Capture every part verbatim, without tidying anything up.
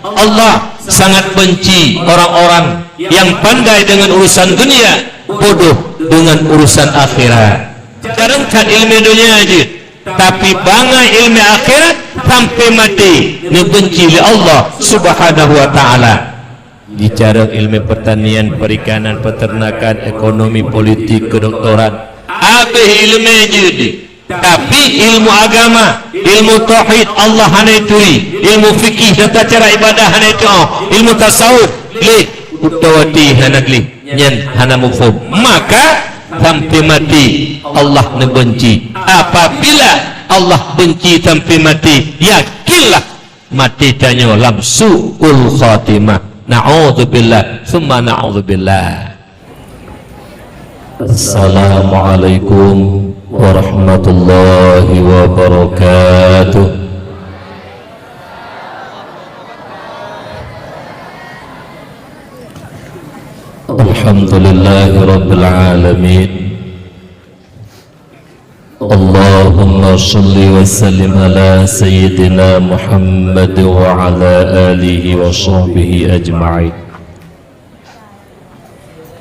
Allah sangat benci orang-orang yang pandai dengan urusan dunia, bodoh dengan urusan akhirat. Jarang that ilmu dunia aja, tapi bangai ilmu akhirat sampai mati dibenci oleh Allah Subhanahu wa Taala. Dicarang ilmu pertanian, perikanan, peternakan, ekonomi, politik, kedokteran, habis ilmu judi. Tapi ilmu agama, ilmu tauhid, Allah hana turi, ilmu fikih, tata cara ibadah hana itu, ilmu tasawuf, leh, utawati hana leh, nyan hana mufhum. Maka sampai mati Allah nebenci. Apabila Allah benci sampai mati, yakinlah mati tanyoe lam su'ul khatimah. Na'udzubillah, summa na'udzubillah. Assalamualaikum warahmatullahi wabarakatuh. Alhamdulillahi rabbil alamin. Allahumma shalli wa sallim ala sayyidina Muhammad wa ala alihi wa sahbihi ajma'in.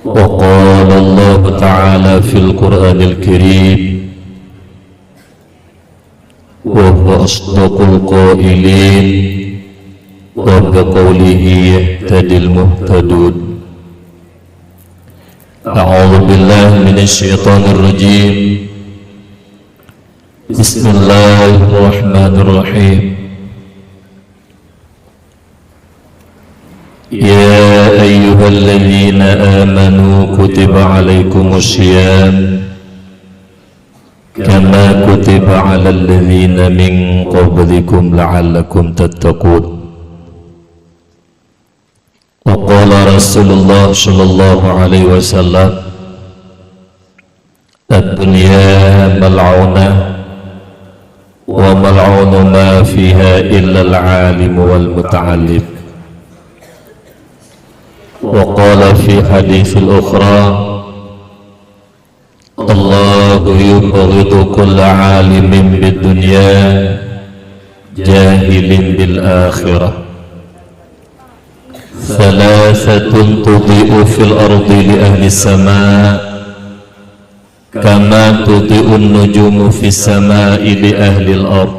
Wa qala Allahu ta'ala fil Qur'anil Karim, wa huwa asdaqul qailin, wa bi qawlihi yahtadil muhtadun. A'udzu billahi minasy syaithanir rajim. Bismillahirrahmanirrahim. Ya ayyuhalladzina amanu kutiba alaikumus siyam kama kutiba alal ladzina min qablikum la'allakum tattaqun. Wa qala Rasulullah sallallahu alaihi wasallam, "Ad-dunya mal'unah, wa mal'unu ma fiha illa al-alim wal muta'allim." Wa qala fi haditsil ukhra, "Allahu yubghidu kulla alimin bid dunya, jahilin bil akhirah. Thalathatun tudhi'u fil ardi li ahli sama, kama tudhi'un nujumu fis samai li ahlil ard,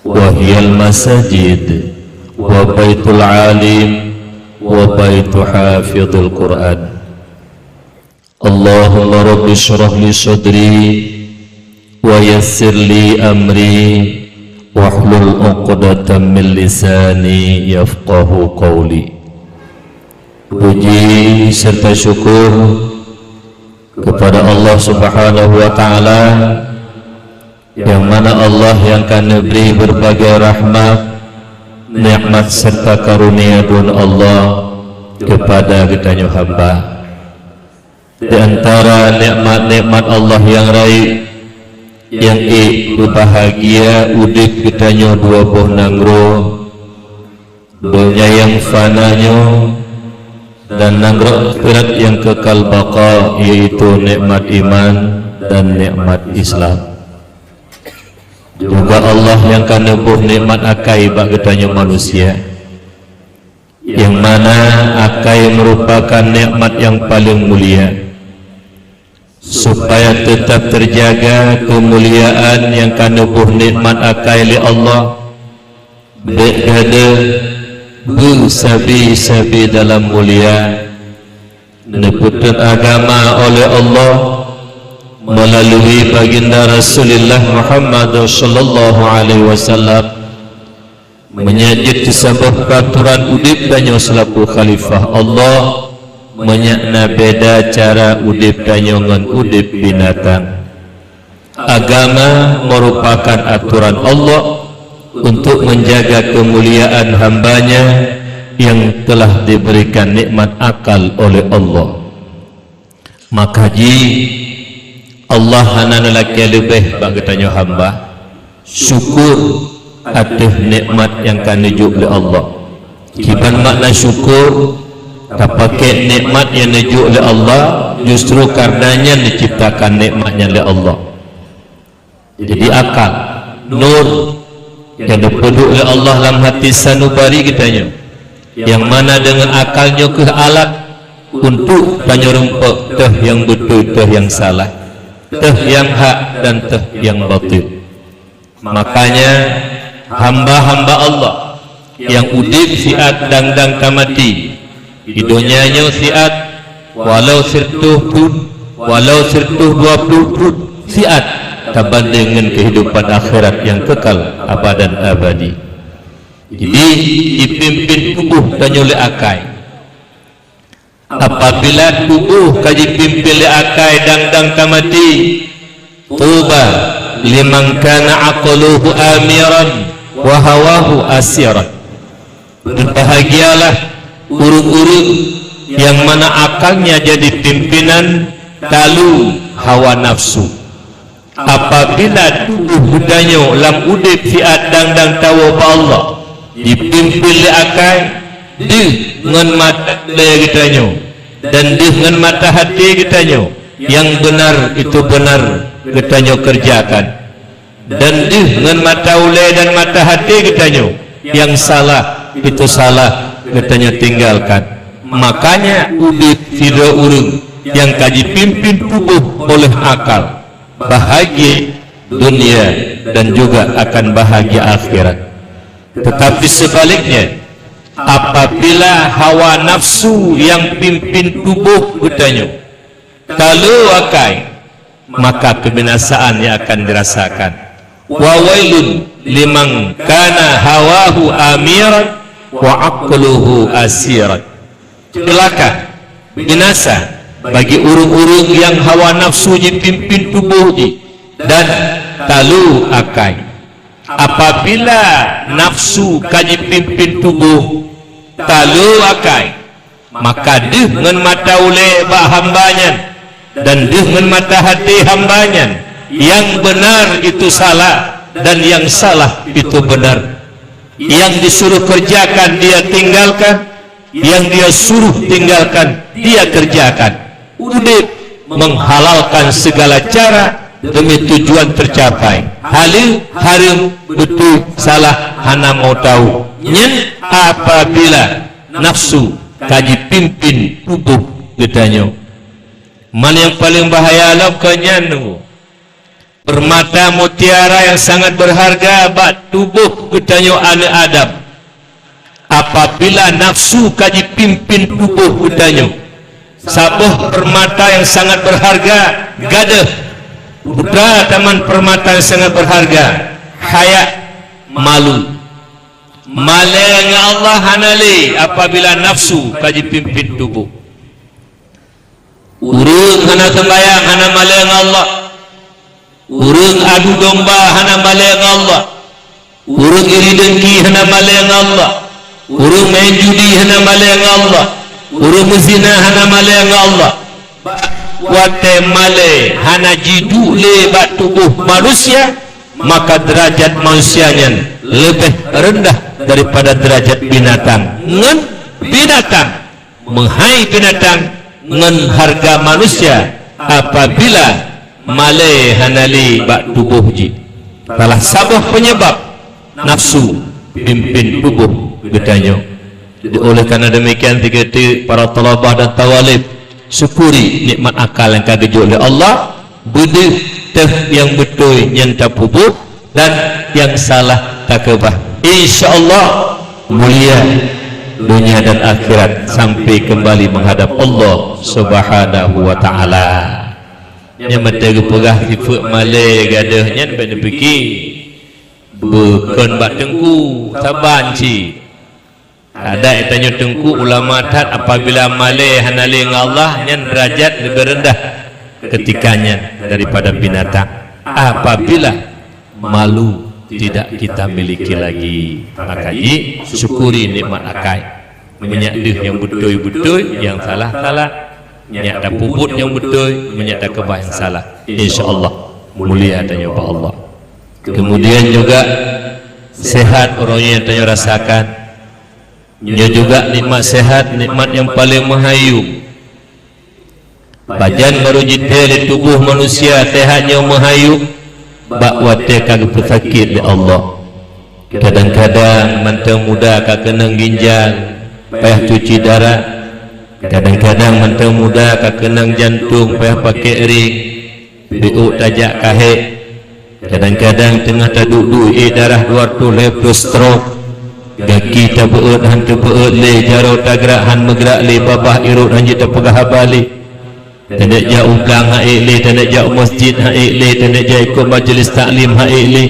wa hiyal masajid, wa baitul alim, wa baitu hafidhil Qur'an." Allahumma rabbi shrah li sadri wa yassir li amri wahlul uqdatam min lisani yafqahu qawli. Puji serta syukur kepada Allah Subhanahu wa Ta'ala, yang mana Allah yang ka neubri berbagai rahmat, nikmat serta karunia droen Allah kepada geutanyoe hamba. Di antara nikmat-nikmat Allah nyang rayeuk, nyang ék beubahagia udép geutanyoe dua boh nanggroe, donya nyang fana nyoe dan nanggroe akhirat nyang kekal baqa, yaitu nikmat iman dan nikmat Islam. Juga Allah nyang ka neuboh nikmat akai bak geutanyoe manusia. Nyang mana akai meurupakan nikmat nyang paleng mulia. Supaya teutap teujaga keumuliaan nyang ka neuboh nikmat akai lé Allah, bék gadôh, beusabe-sabe dalam mulia, neupeutrön agama oleh Allah meulalui baginda Rasulullah Muhammad sallallahu alaihi wasallam. Meunyoe jeuet teusaboh peraturan udép tanyoe seulaku khalifah Allah, meunyoe na beda cara udép tanyoe ngon udép binatang. Agama merupakan aturan Allah untuk menjaga kemuliaan hamba-Nya yang telah diberikan nikmat akal oleh Allah. Maka jih, Allah hana neulakée leubeh bak geutanyoe hamba syukur ateueh nikmat nyang ka neujok lé Allah. Kiban makna syukur, tapakék nikmat nyang neujok lé Allah, justru kareuna nyan neuciptakan nikmat nyan lé Allah. Jadi akal, nur, nyang geupeuduek lé Allah lam hati sanubari geutanyoe, nyang mana deungon akal nyoe kheueh alat untuk tanyoe rumpok teuh nyang beutôi teuh nyang salah, teuh nyang hak dan teuh nyang batil. Makanya, hamba-hamba Allah nyang udeb siat dang-dang ka maté, di donya nyoe siat, walau sireutoh thon, walau sireutoh dua ploh thon, siat tabandeng ngon keuhidupan akhirat nyang kekal abadan abadi. Jadi, jipimpén tuboh tanyoe lé akai. Apabila tuboh ka jipimpén lé akai dang-dang ka maté, tuba liman kana aqluhu amiran wa hawahu asiran. Beubahgialah ureuëng-ureuëng nyang mana akalnya jadi pimpinan, talu hawa nafsu. Apabila tuboh geutanyoe lam udeb siat dang-dang tawoe bak Allah, jipimpén lé akai, deuh ngon mata ulée geutanyoe, dan deuh ngon mata até geutanyoe, nyang beunar itu beunar geutanyoe keureujakan, dan deuh ngon mata ulée dan mata até geutanyoe, nyang salah itu salah geutanyoe tinggalkan. Makanya udeb sidroe ureuëng nyang ka jipimpén tuboh oleh akal, bahagia dunia dan juga akan bahagia akhirat. Tetapi sebaliknya, apabila hawa nafsu nyang pimpén tuboh geutanyoe, talu akai, maka kebinasaan yang akan dirasakan. Wa wailun liman kana hawahu amiran wa aqluhu asiran. Celaka, binasa bagi ureuëng-ureuëng nyang hawa nafsu jipimpén tuboh jih dan talu akai. Apabila nafsu ka jipimpén tuboh, talu akai, maka deuh ngon mata ulée bak hamba nyan, dan deuh ngon mata até hamba nyan, nyang beunar itu salah dan nyang salah itu beunar. Nyang disuruh kerjakan dia tinggalkan, nyang dia suruh tinggalkan dia kerjakan. Udeb menghalalkan segala cara demi tujuan tercapai. Halal, haram, beutôi, salah, hana mau tahu. Nyan apabila nafsu ka jipimpén tuboh geutanyoe. Man nyang paleng bahaya lom keu nyan, peurmata mutiara nyang sangat beurharga bak tuboh geutanyoe aneuëk Adam. Apabila nafsu ka jipimpén tuboh geutanyoe, saboh peurmata nyang sangat beurharga, gadeuh, putra taman peurmata nyang sangat beurharga, haya, malu. Malée ngon Allah hana lé apabila nafsu ka jipimpén tuboh. Ureuëng hana seumbahyang hana malée ngon Allah. Ureuëng adu domba hana malée ngon Allah. Ureuëng iri dengki hana malée ngon Allah. Ureuëng main judi hana malée ngon Allah. Ureuëng meuzina hana malée ngon Allah. Watée malée hana jiduek lé bak tuboh manusia, maka deurajat manusia nyan leubeh reundah daripada deurajat binatang. Ngon binatang, meuhai binatang ngon hareuga manusia apabila malée hana lé bak tuboh jih. Salah saboh peunyeubab nafsu pimpén tuboh geutanyoe. Jadi, oleh karena demikian, tiga-tiga para talabah dan tawalib, syukuri nikmat akal nyang ka geujok lé Allah, beudeuh teuh nyang beutôi nyan tapeubuet, dan nyang salah takeubah. Insya Allah, mulia dunia dan akhirat sampai kembali menghadap Allah Subhanahu wa Ta'ala. Nyang meuteugeupeugah sifeuet malée gadeuh nyan bék neupike. Beukon bak teungku, saban cit. Adak tanyoe teungku ulama that apabila malée hana lé ngon Allah, nyan derajat leubeh reundah keutika nyan daripada binatang. Apabila malu tidak kita miliki lagi, maka ji syukuri nikmat akai. Meunyak deuh nyang beutôi-beutôi, nyang salah-salah. Nyak tapeubuet nyang beutôi, meunyak takeubah nyang salah. Insya Allah, mulia tanyoe bak Allah. Kemudian juga sehat uroe nyoe tanyoe rasakan. Nyoe juga nikmat sehat, nikmat nyang paleng meuhayom. Pajan barô jitée lé tuboh manusia sehat nyoe meuhayom, bak watée ka geupeusakét lé Allah. Kadang-kadang mantong muda ka keunong ginjal, payah cuci darah. Kadang-kadang mantong muda ka keunong jantong, payah pakai ring. Piôh tajak kahek. Kadang-kadang teungoh taduek-duek ék darah dua reutôh lhèe ploh stroke. Gaki tabeuet han teubeuet lé, jaroe tagrak han meugrak lé, babah irot han jeuet tapeugah haba lé. Taneuk jak u blang han ék lé, taneuk jak u masjid han ék lé, taneuk jak ikot majlis taklim han ék lé.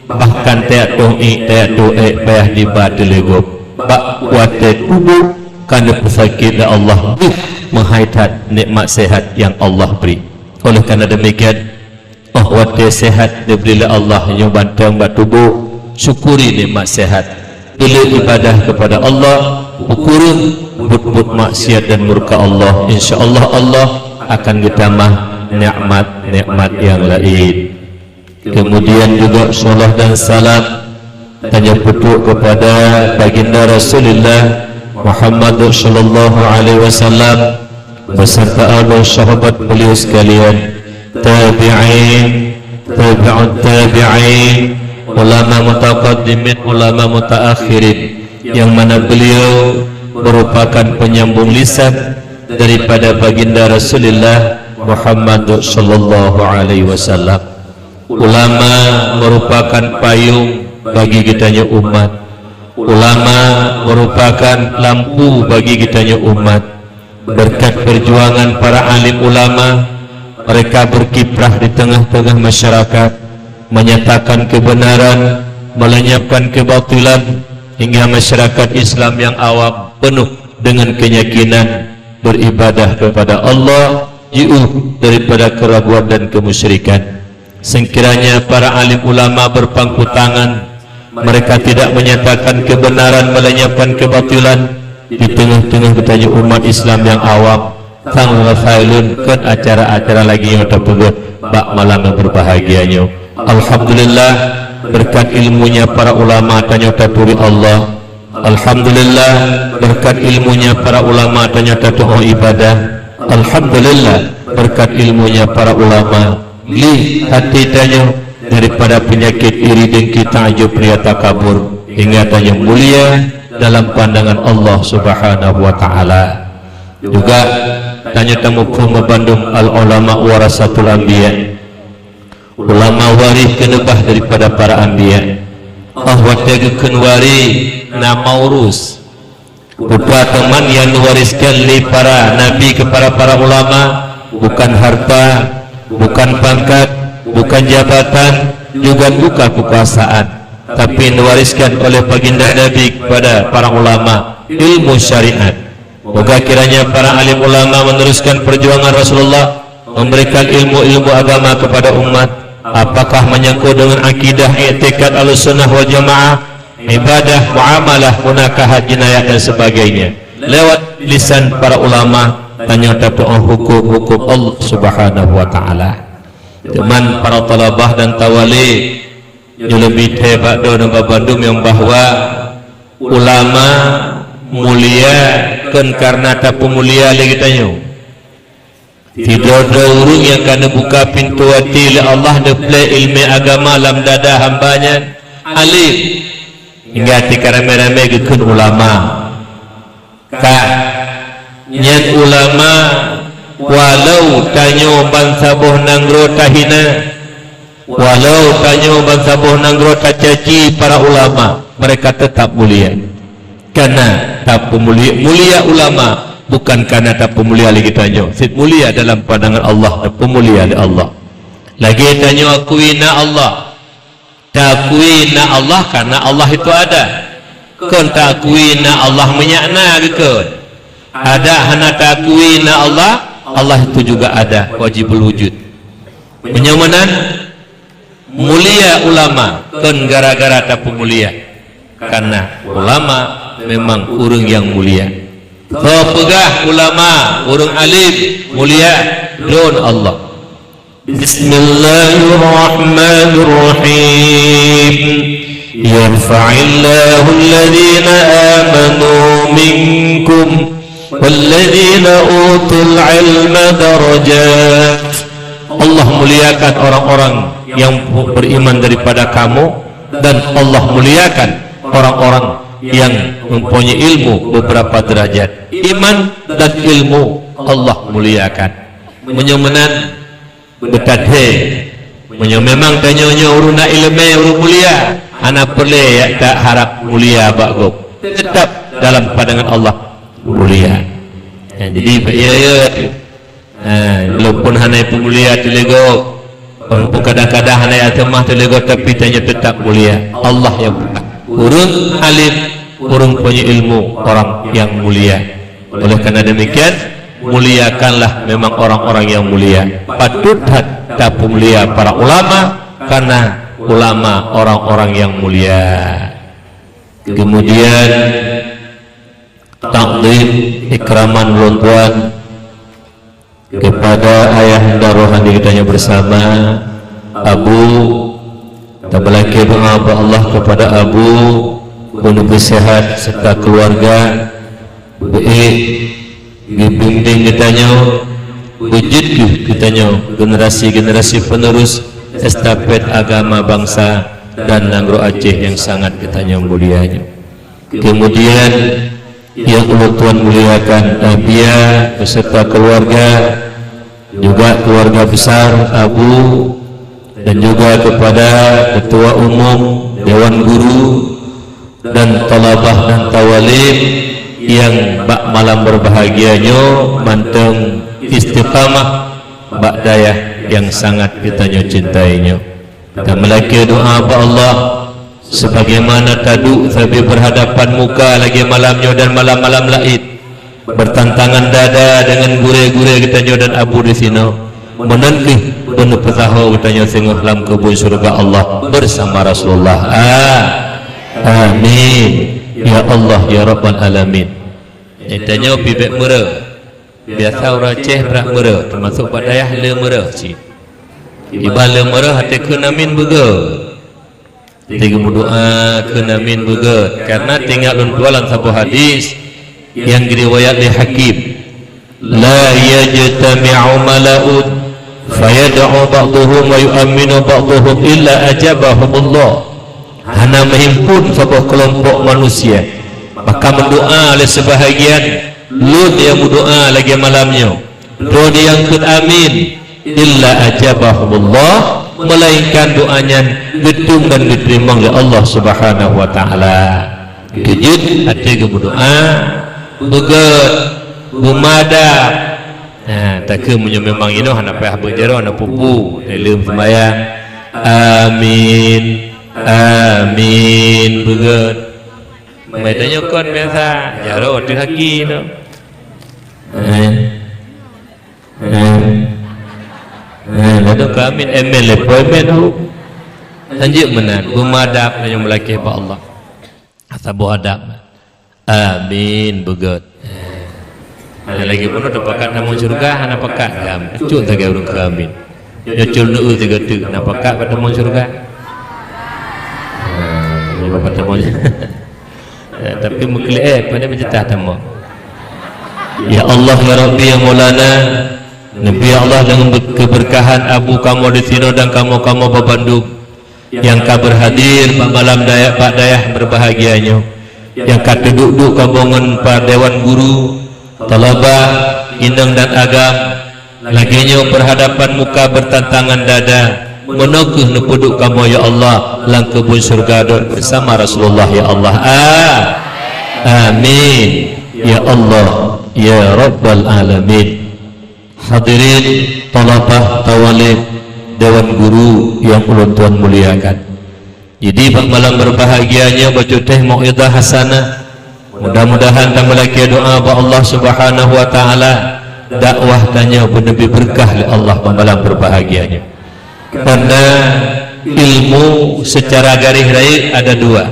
Bahkan tajak toh ék, tajak toh ék payah diba teuleugop. Bak watèe tuboh ka neupeusakét lé Allah, beuh meuhai that nikmat sehat nyang Allah bri. Oleh karena demikian, óh watèe sehat neubri lé Allah nyoe banteng bak tuboh, syukuri nikmat sehat. Peuleuk ibadah keupada Allah, peukureueng buet-buet maksiat dan murka Allah. Insya Allah, Allah akan geutamah nikmat-nikmat nyang laén. Kemudian juga salawat dan salam tanyoe peutrok keupada Baginda Rasulullah Muhammad sallallahu alaihi wasallam beserta ahli sahabat beliau sekalian, tabi'in, tabi'ut tabi'in, ulama mutaqaddimin, ulama mutaakhirin, yang mana beliau merupakan penyambung lisan daripada Baginda Rasulullah Muhammad sallallahu alaihi wasallam. Ulama merupakan payung bagi geutanyoe umat. Ulama merupakan lampu bagi geutanyoe umat. Berkat perjuangan para alim ulama, mereka berkiprah di tengah-tengah masyarakat, menyatakan kebenaran, melenyapkan kebatilan, hingga masyarakat Islam yang awam penuh dengan keyakinan beribadah kepada Allah, jiôh daripada keraguan dan kemusyrikan. Sekiranya para alim ulama berpangku tangan, mereka tidak menyatakan kebenaran, melenyapkan kebatilan di tengah-tengah geutanyoe umat Islam nyang awam, sang rasai lôn kon acara-acara lagèe nyoe tapeugöt bak malam nyang berbahagia nyoe. Alhamdulillah, berkat ilmunya para ulama tanyoe taturi Allah. Alhamdulillah, berkat ilmunya para ulama tanyoe tatu'oh ibadah. Alhamdulillah, berkat ilmunya para ulama, gleh até tanyoe daripada penyakit iri, dengki, ta'jub, ria, takabur, hingga tanyoe mulia dalam pandangan Allah Subhanahu wa Ta'ala. Juga tanyoe tamuphom bandum al-ulama warasatul anbiya. Ulama waréh keuneubah daripada para anbiya. Óh watèe geukheun waréh na maurus. Peue teuma nyang neuwariskan lé para nabi keupada para ulama, bukan harta, bukan pangkat, bukan jabatan, juga bukan keukuasaan, tapi neuwariskan oleh baginda Nabi kepada para ulama ilmu syariat. Moga kiranya para alim ulama meneruskan perjuangan Rasulullah, memberikan ilmu-ilmu agama kepada umat, apakah menyangkut dengan akidah, iktikad Ahlussunnah wal Jamaah, ibadah, muamalah, munakahat, jinayat dan sebagainya. Lewat lisan para ulama, tanyoe tatu'oh huköm-huköm Allah Subhanahu wa Ta'ala. Teuma para talabah dan tawali, nyoe leubeh thèe bak droeneuh bandum nyang bahwa ulama mulia kon kareuna tapeumulia lé geutanyoe. Sidroe-droe ureuëng nyang ka neubuka pintoe até lé Allah neuplée iéleumé agama lam dada hamba nyan, alim, hingga até ka ramé-ramé geukheun ulama. Ka nyan ulama, walau tanyoe bansaboh nanggroe tahina, walau tanyoe bansaboh nanggroe tacaci para ulama, mereka tetap mulia. Karena tapeumulia, mulia ulama bukan karena tapeumulia lé geutanyoe. Cit mulia dalam pandangan Allah, tapeumulia lé Allah. Lagée tanyoe akui na Allah. Taakui na Allah karena Allah itu ada. Kon taakui na Allah meunyak na geukheun. Ada hana taakui na Allah, Allah itu juga ada, wajibul wujud. Meunyoe meunan, mulia ulama kon gara-gara tapeumulia. Karena ulama memang ureuëng nyang mulia. Soe peugah ulama, ureuëng alim, mulia? Droen Allah. Bismillahirrahmanirrahim. Yarfa'illahu alladhina amanu minkum walladhina utul ilma darajat. Allah muliakan orang-orang yang beriman daripada kamu Dan Allah muliakan orang-orang yang mempunyai ilmu beberapa derajat. Iman dan ilmu Allah muliakan. Meunyoe meunan, beutadhé, meunyoe memang tanyoe nyoe ureuëng na iéleumé, ureuëng mulia, hana peureulée jak harab mulia bak gob. Teutap dalam pandangan Allah mulia. Jadi, bak ya, ya. Eh, walaupun hana peumulia teuh lé gob, walaupun kadang-kadang hana aseumah teuh lé gob, tapi tanyoe teutap mulia. Allah nyang peugah. Ureuëng alim, ureuëng punya ilmu, orang yang mulia. Oleh karena demikian, muliakanlah memang orang-orang yang mulia. Patut that tapeumulia para ulama, karena ulama orang-orang yang mulia. Kemudian, takzim, ikraman ulôn tuan kepada ayahanda rohani geutanyoe bersama, Abu. Tameulakée doa bak Allah kepada Abu, keu neupeusehat serta keluarga, beuék geubimbing geutanyoe, beujeuet kheueh geutanyoe generasi-generasi penerus estafet agama bangsa dan nanggroe Aceh yang sangat geutanyoe mulia nyoe. Kemudian, yang ulôn tuan muliakan, Abia beserta keluarga, juga keluarga besar Abu, dan juga kepada Ketua Umum, Dewan Guru, dan thalabah dan tawalib yang bak malam berbahagia nyoe mantong istiqamah bak dayah yang sangat geutanyoe cintai nyoe. Tameulakée doa bak Allah, sebagaimana taduek sabe berhadapan muka lagée malam nyoe dan malam-malam laén, bertantangan dada dengan gurée-gurée geutanyoe dan Abu di sinoe, meunan kheueh beuneupeusaho geutanyoe singoh lam keubun syurga Allah bersama Rasulullah. A-, amin. Ya Allah, ya Rabbal Alamin. Geutanyoe pih bék meureu. Biasa ureuëng Aceh brat meureu, teumasok bak dayah le meureu cit. Iban le meureu até kheun amin beugét. Até geumeudoa kheun amin beugét. Karena teuingat lôn tuan lam saboh hadis nyang geuriwayat lé Hakim, "La yajtami'u mala'un fayad'u ba'duhum wa yu'amminu ba'duhum illa ajabahumullah." Hana meuhimpun saboh keulompok manusia, maka meudoa lé seubahagian, lôn nyang meudoa lagée malam nyoe, droe nyang kheun amin, illa ajabahumullah, melainkan doa nyan geutueng dan geuteurimong lé Allah Subhanahu wa Ta'ala. Keujeuet até geumeudoa, beugét, beumadab. Nah, takheun meunyoe memang inoe hana payah beuet jaroe, hana peue-peue, lheueh seumbahyang, amin, amin, beugét. Meutanyoe kon biasa, jaroe teuh haki tu. Eh. Eh. Eh, lalu kami emen lepoh emen tu. Lanjut meunan, beumadab nyang meulakée bak Allah. Saboh adab. Amin, beugét. Eh. Hana lagée bunoe tapakat tamong syeuruga, hana pakat. Cuk sagai ureuëng keu amin. Nyoe cul neu sigoe teuk, na pakat bak tamong syeuruga? Ah, nyoe bak tamong. Eh, tapi meukeuleh, eh, pada meujitah tamong. Ya Allah, ya Rabbi, ya Maulana, neubri ya Allah dengan ber-, keberkahan abu kamoe di sinoe dan kamoe-kamoe babandum nyang ka berhadir bak malam daya-, bak dayah berbahagia nyoe, nyang ka teuduek-duek kamoe ngon para dewan guru, thalabah, inong dan agam, lagée nyoe berhadapan muka bertantangan dada, meunoe kheueh neupeuduek kamoe, ya Allah, lam keubun syeuruga dot bersama Rasulullah, ya Allah. A-, amin. Ya Allah, ya Rabbal Alamin. Hadirin, thalabah, tawalib, dewan guru nyang ulôn tuan muliakan. Jadi, bak malam berbahagia nyoe bacut teh mau'izah hasanah. Mudah-mudahan tameulakée doa bak Allah Subhanahu wa Ta'ala, dakwah tanyoe beuneubri beureukat lé Allah bak malam berbahagia nyoe. Karena ilmu secara garis rayeuk ada dua.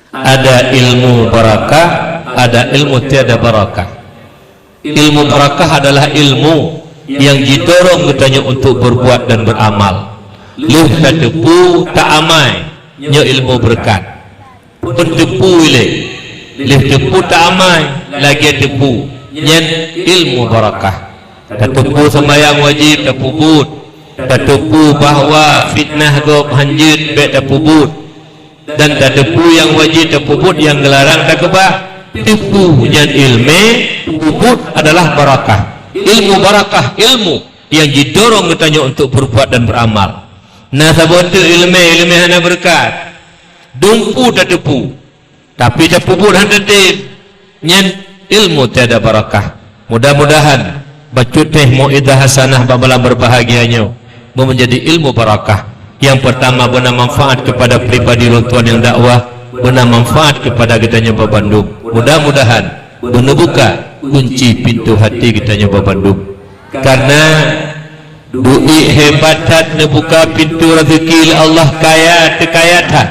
Ada ilmu barakah, ada ilmu tiada barakah. Ilmu barakah adalah ilmu nyang jidorong geutanyoe untuk berbuat dan beramal. Lheueh tateupeue, taamai, nyoe ilmu beureukat. Peunteupeue ilée, lheueh teupeue taamai, lagée teupeue, nyan ilmu barakah. Tateupeue seumayang wajéb, tapeubuet. Tateupeue bahwa fitnah gob hanjeuet bék tapeubuet, dan tateupeue nyang wajéb tapeubuet, nyang geularang takeubah. Teupeue nyan iéleumé, peubuet adalah barakah. Ilmu barakah, ilmu nyang jidorong geutanyoe untuk beurbuat dan beuramal. Na saboh teuk iéleumé, iéleumé hana beureukat. Dumpeue tateupeue, tapi tapeubuet hana tem. Nyan ilmu tiada barakah. Mudah-mudahan bacut teuh mau'izah hasanah bak malam berbahagia nyoe menjadi ilmu barakah. Yang pertama, beuna manfaat kepada pribadi ulôn tuan nyang dakwah, beuna manfaat kepada geutanyoe bandum. Mudah-mudahan beuneubuka kunci pintoe hati geutanyoe bandum. Karena duek hebat that neubuka pintoe rezeki lé Allah, kaya teukaya that.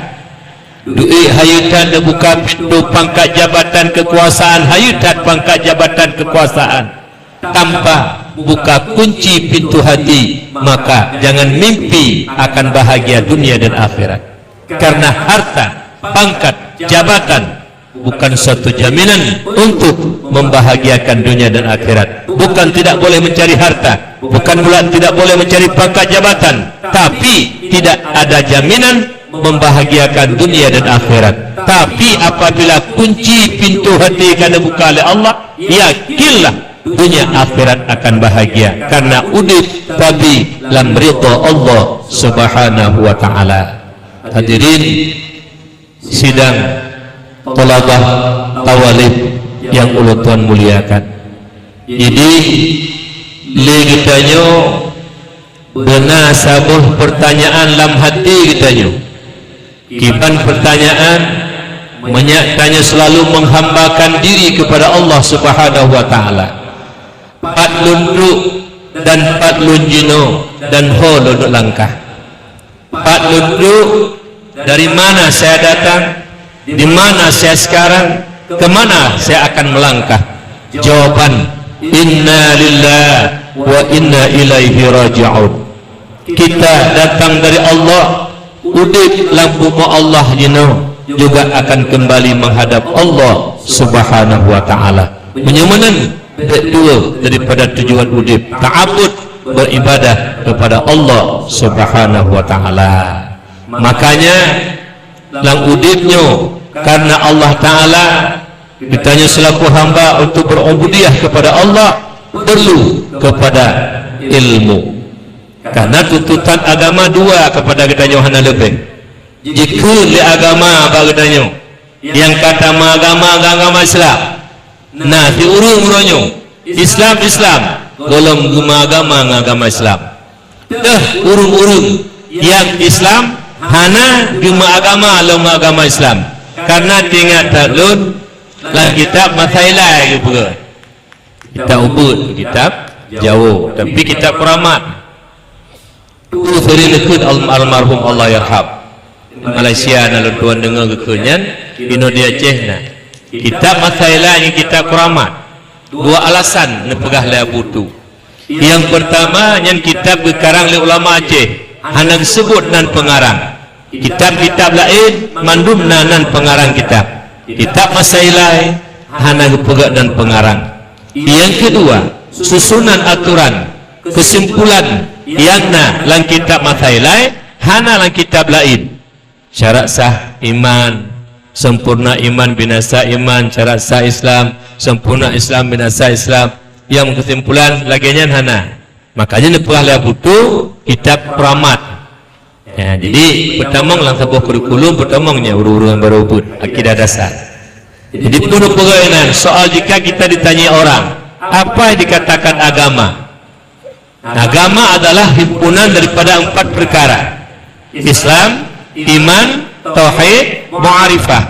Duek hayeu that neubuka pintoe pangkat jabatan keukuasaan, hayeu that pangkat jabatan keukuasaan. Tanpa buka kunci pintoe hati, maka jangan mimpi akan bahagia dunia dan akhirat. Karena harta, pangkat, jabatan bukan suatu jaminan untuk membahagiakan dunia dan akhirat. Bukan tidak boleh mencari harta, bukan pula tidak boleh mencari pangkat jabatan, tapi tidak ada jaminan membahagiakan dunia dan akhirat. Tapi apabila kunci pintoe hati ka neubuka lé Allah, yakinlah dunia akhirat akan bahagia, karena udeb tabi lam ridha Allah Subhanahu wa Ta'ala. Hadirin sidang thalabah tawalib nyang ulôn tuan muliakan. Jadi, lé geutanyoe beuna saboh peurtanyaan lam hati geutanyoe. Kiban peurtanyaan, meunyak tanyoe seulalu meuhambakan diri keupada Allah Subhanahu wa Ta'ala. Pat lôn trok dan pat lôn jinoe dan ho lôn neuk langkah? Pat lôn trok? Dari mana saya datang? Di mana saya sekarang? Ke mana saya akan melangkah? Jawaban, inna lillahi wa inna ilaihi raji'un. Kita datang dari Allah, udeb lam bumoe Allah jinoe, juga akan kembali menghadap Allah Subhanahu wa Ta'ala. Meunyoe meunan, bék dua daripada tujuan udeb, ta'abud, beribadah kepada Allah Subhanahu wa Ta'ala. Makanya, lam udeb nyoe, karena Allah Ta'ala geutanyoe selaku hamba untuk berubudiyah kepada Allah, perlu kepada ilmu. Karena tuntutan agama dua kepada geutanyoe, hana leubeh. Jikheun lé agama bak geutanyoe, nyang ka tameuagama ngon agama Islam. Na siureueng uroe nyoe, Islam, Islam, gohlom geumeuagama ngon agama Islam. Teuh ureueng-ureueng nyang Islam hana geumeuagama lom agama Islam. Karena teuingat that lôn, lam kitab Masailai geupeugah. Kitab ubit, kitab jawoe, tapi kitab keuramat. Peue seuring neukheun al-, almarhum Allahyarham. Malaysia na lôn tuan deungoe geukheun nyan, inoe di Aceh na. Kitab Masailai ngon kitab keuramat. Dua alasan neupeugah lé Abu Tu. Nyang peurtama, nyan kitab geukarang lé ulama Aceh, hana geuseubut nan peungarang. Kitab-kitab laén mandum na nan peungarang kitab. Kitab Masailai hana geupeugah nan peungarang. Nyang keudua, susunan atoran, keusimpulan nyang na lam kitab Masailai hana lam kitab laén. Syarat sah iman, sempurna iman, binasa iman, syarat sah Islam, sempurna Islam, binasa Islam. Nyang keusimpulan lagée nyan hana. Makanya neupeugah lé Abu Tu kitab keuramat. Ya, jadi peutamong lam saboh kurikulum, peutamong nyan ureueng-ureueng nyang barô ubit akidah dasar. Jadi peue neupeugah inan, soal jika kita ditanyai orang, apa yang dikatakan agama? Agama adalah himpunan daripada empat perkara. Islam, iman, tauhid, ma'rifah.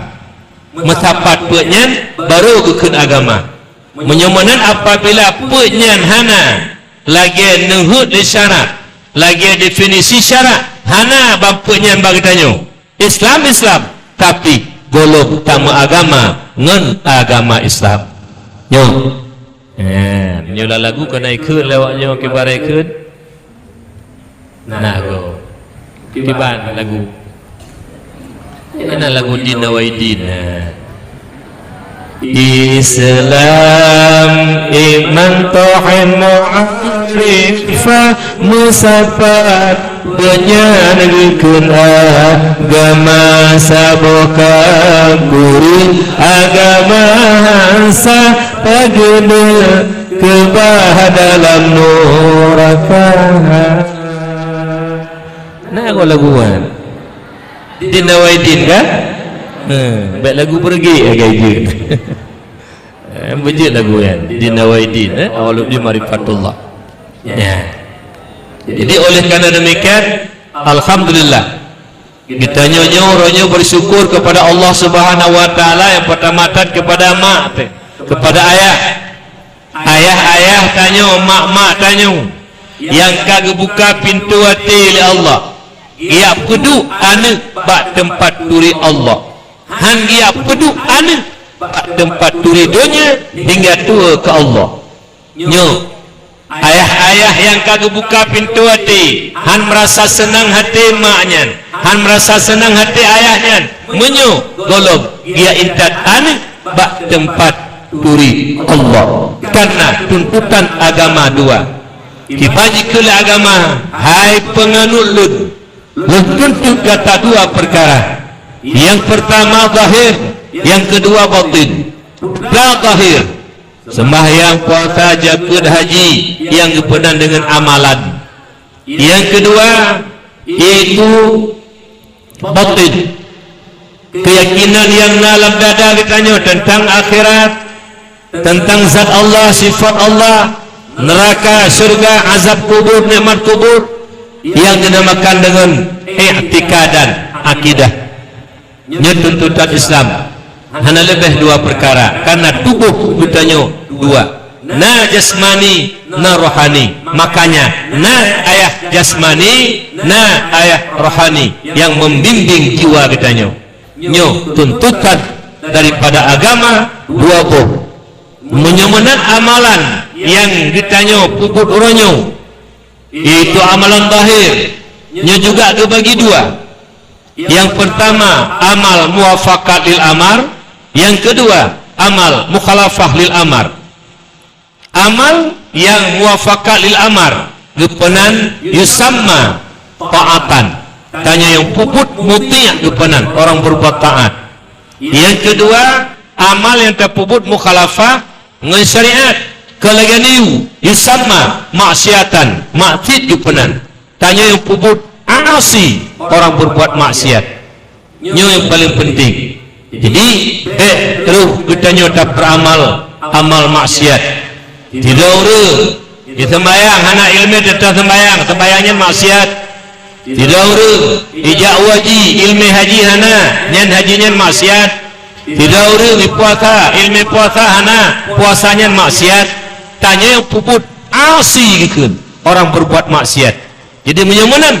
Meusapat peuet nyan baru geukheun agama. Meunyoe meunan apabila peuet nyan hana lagée neuheuet lé syarat, lagée definisi syarat, hana ban peuet nyan bak geutanyoe. Islam, Islam, tapi gohlom tameuagama ngon agama Islam. Nyoe. Eh, nyoe lah lagu kana ikheun lewat nyoe kiban ikheun. Nah, go. Kiban lagu. Mana lagu Din Nawaidin? Nah. Islam, iman, tauhid, ma'rifah, musapat, beunyan geukheun agama saboh ka kuri, agama sah pageuneuk keubah dalam nuraka. Nah, lagu-laguan. Din Nawaidin kan? Ha, baik lagu pergi agak je. Eh, beujeuet lagu nyan, Din Nawaidin, eh, Awaludin Marifatullah. Ya. Jadi, oleh karena demikian, alhamdulillah, geutanyoe nyoe, uroe nyoe bersyukur kepada Allah Subhanahu wa Taala, yang pertama that kepada mak teuh, kepada ayah. Ayah-ayah tanyoe, mak-mak tanyoe, nyang ka geubuka pintoe até lé Allah, geujak peuduek aneuk bak teumpat turi Allah. Han geujak peuduek aneuk bak teumpat turi donya hingga tuwoe keu Allah. Nyoe, ayah-ayah nyang ka geubuka pintoe até, han meurasa seunang até mak nyan, han meurasa seunang até ayah nyan, meunyoe gohlom geujak intat aneuk bak teumpat turi Allah. Karena tuntutan agama dua. Kiban jikheun lé agama, "Hai peunganut lôn, lôn tuntut gata dua peukara. Nyang peurtama zahir, nyang keudua batin." Peukara zahir, seumbahyang, puasa, jakeuet, haji, nyang geupeunan deungon amalan. Nyang keudua, yaitu batin. Keuyakinan nyang na lam dada geutanyoe teuntang akhirat, teuntang zat Allah, sifat Allah, neuraka, syeuruga, azab kubur, nikmat kubur, nyang dinamakan deungon i'tikadan, akidah. Nyoe tuntutan Islam. Hana leubeh dua peukara, karena tuboh geutanyoe dua. Na jasmani, na rohani. Makanya, na ayah jasmani, na ayah rohani nyang membimbing jiwa geutanyoe. Nyoe tuntutan daripada agama dua boh. Meunyoe meunan amalan nyang geutanyoe peubuet uroe nyoe, yaitu amalan zahir, nyoe juga geubagi dua. Nyang peurtama, amal muwafaqat lil amar, nyang keudua, amal mukhalafah lil amar. Amal nyang muwafaqat lil amar geupeunan yusamma ta'atan. Tanyoe nyang peubuet muti' geupeunan, orang berbuat taat. Nyang keudua, amal nyang tapeubuet mukhalafah ngon syariat, keu lagèe nyoe yusamma ma'siyatan, maksiat geupeunan. Tanyoe nyang peubuet asi, orang berbuat maksiat. Nyoe nyang paleng penting. Jadi, bèk troh geutanyoe tapeuramal amal maksiat. Sidroe ureueng jiseumbahyang hana ileumèe teuntang seumbahyang, seumbahyang nyan maksiat. Sidroe ureueng jijak u haji, ileumèe haji hana, nyan haji nyan maksiat. Sidroe ureueng jipuasa, ileumèe puasa hana, puasa nyan maksiat. Tanyoe nyang peubuet asi geukheun, orang berbuat maksiat. Jadi, meunyoe meunan,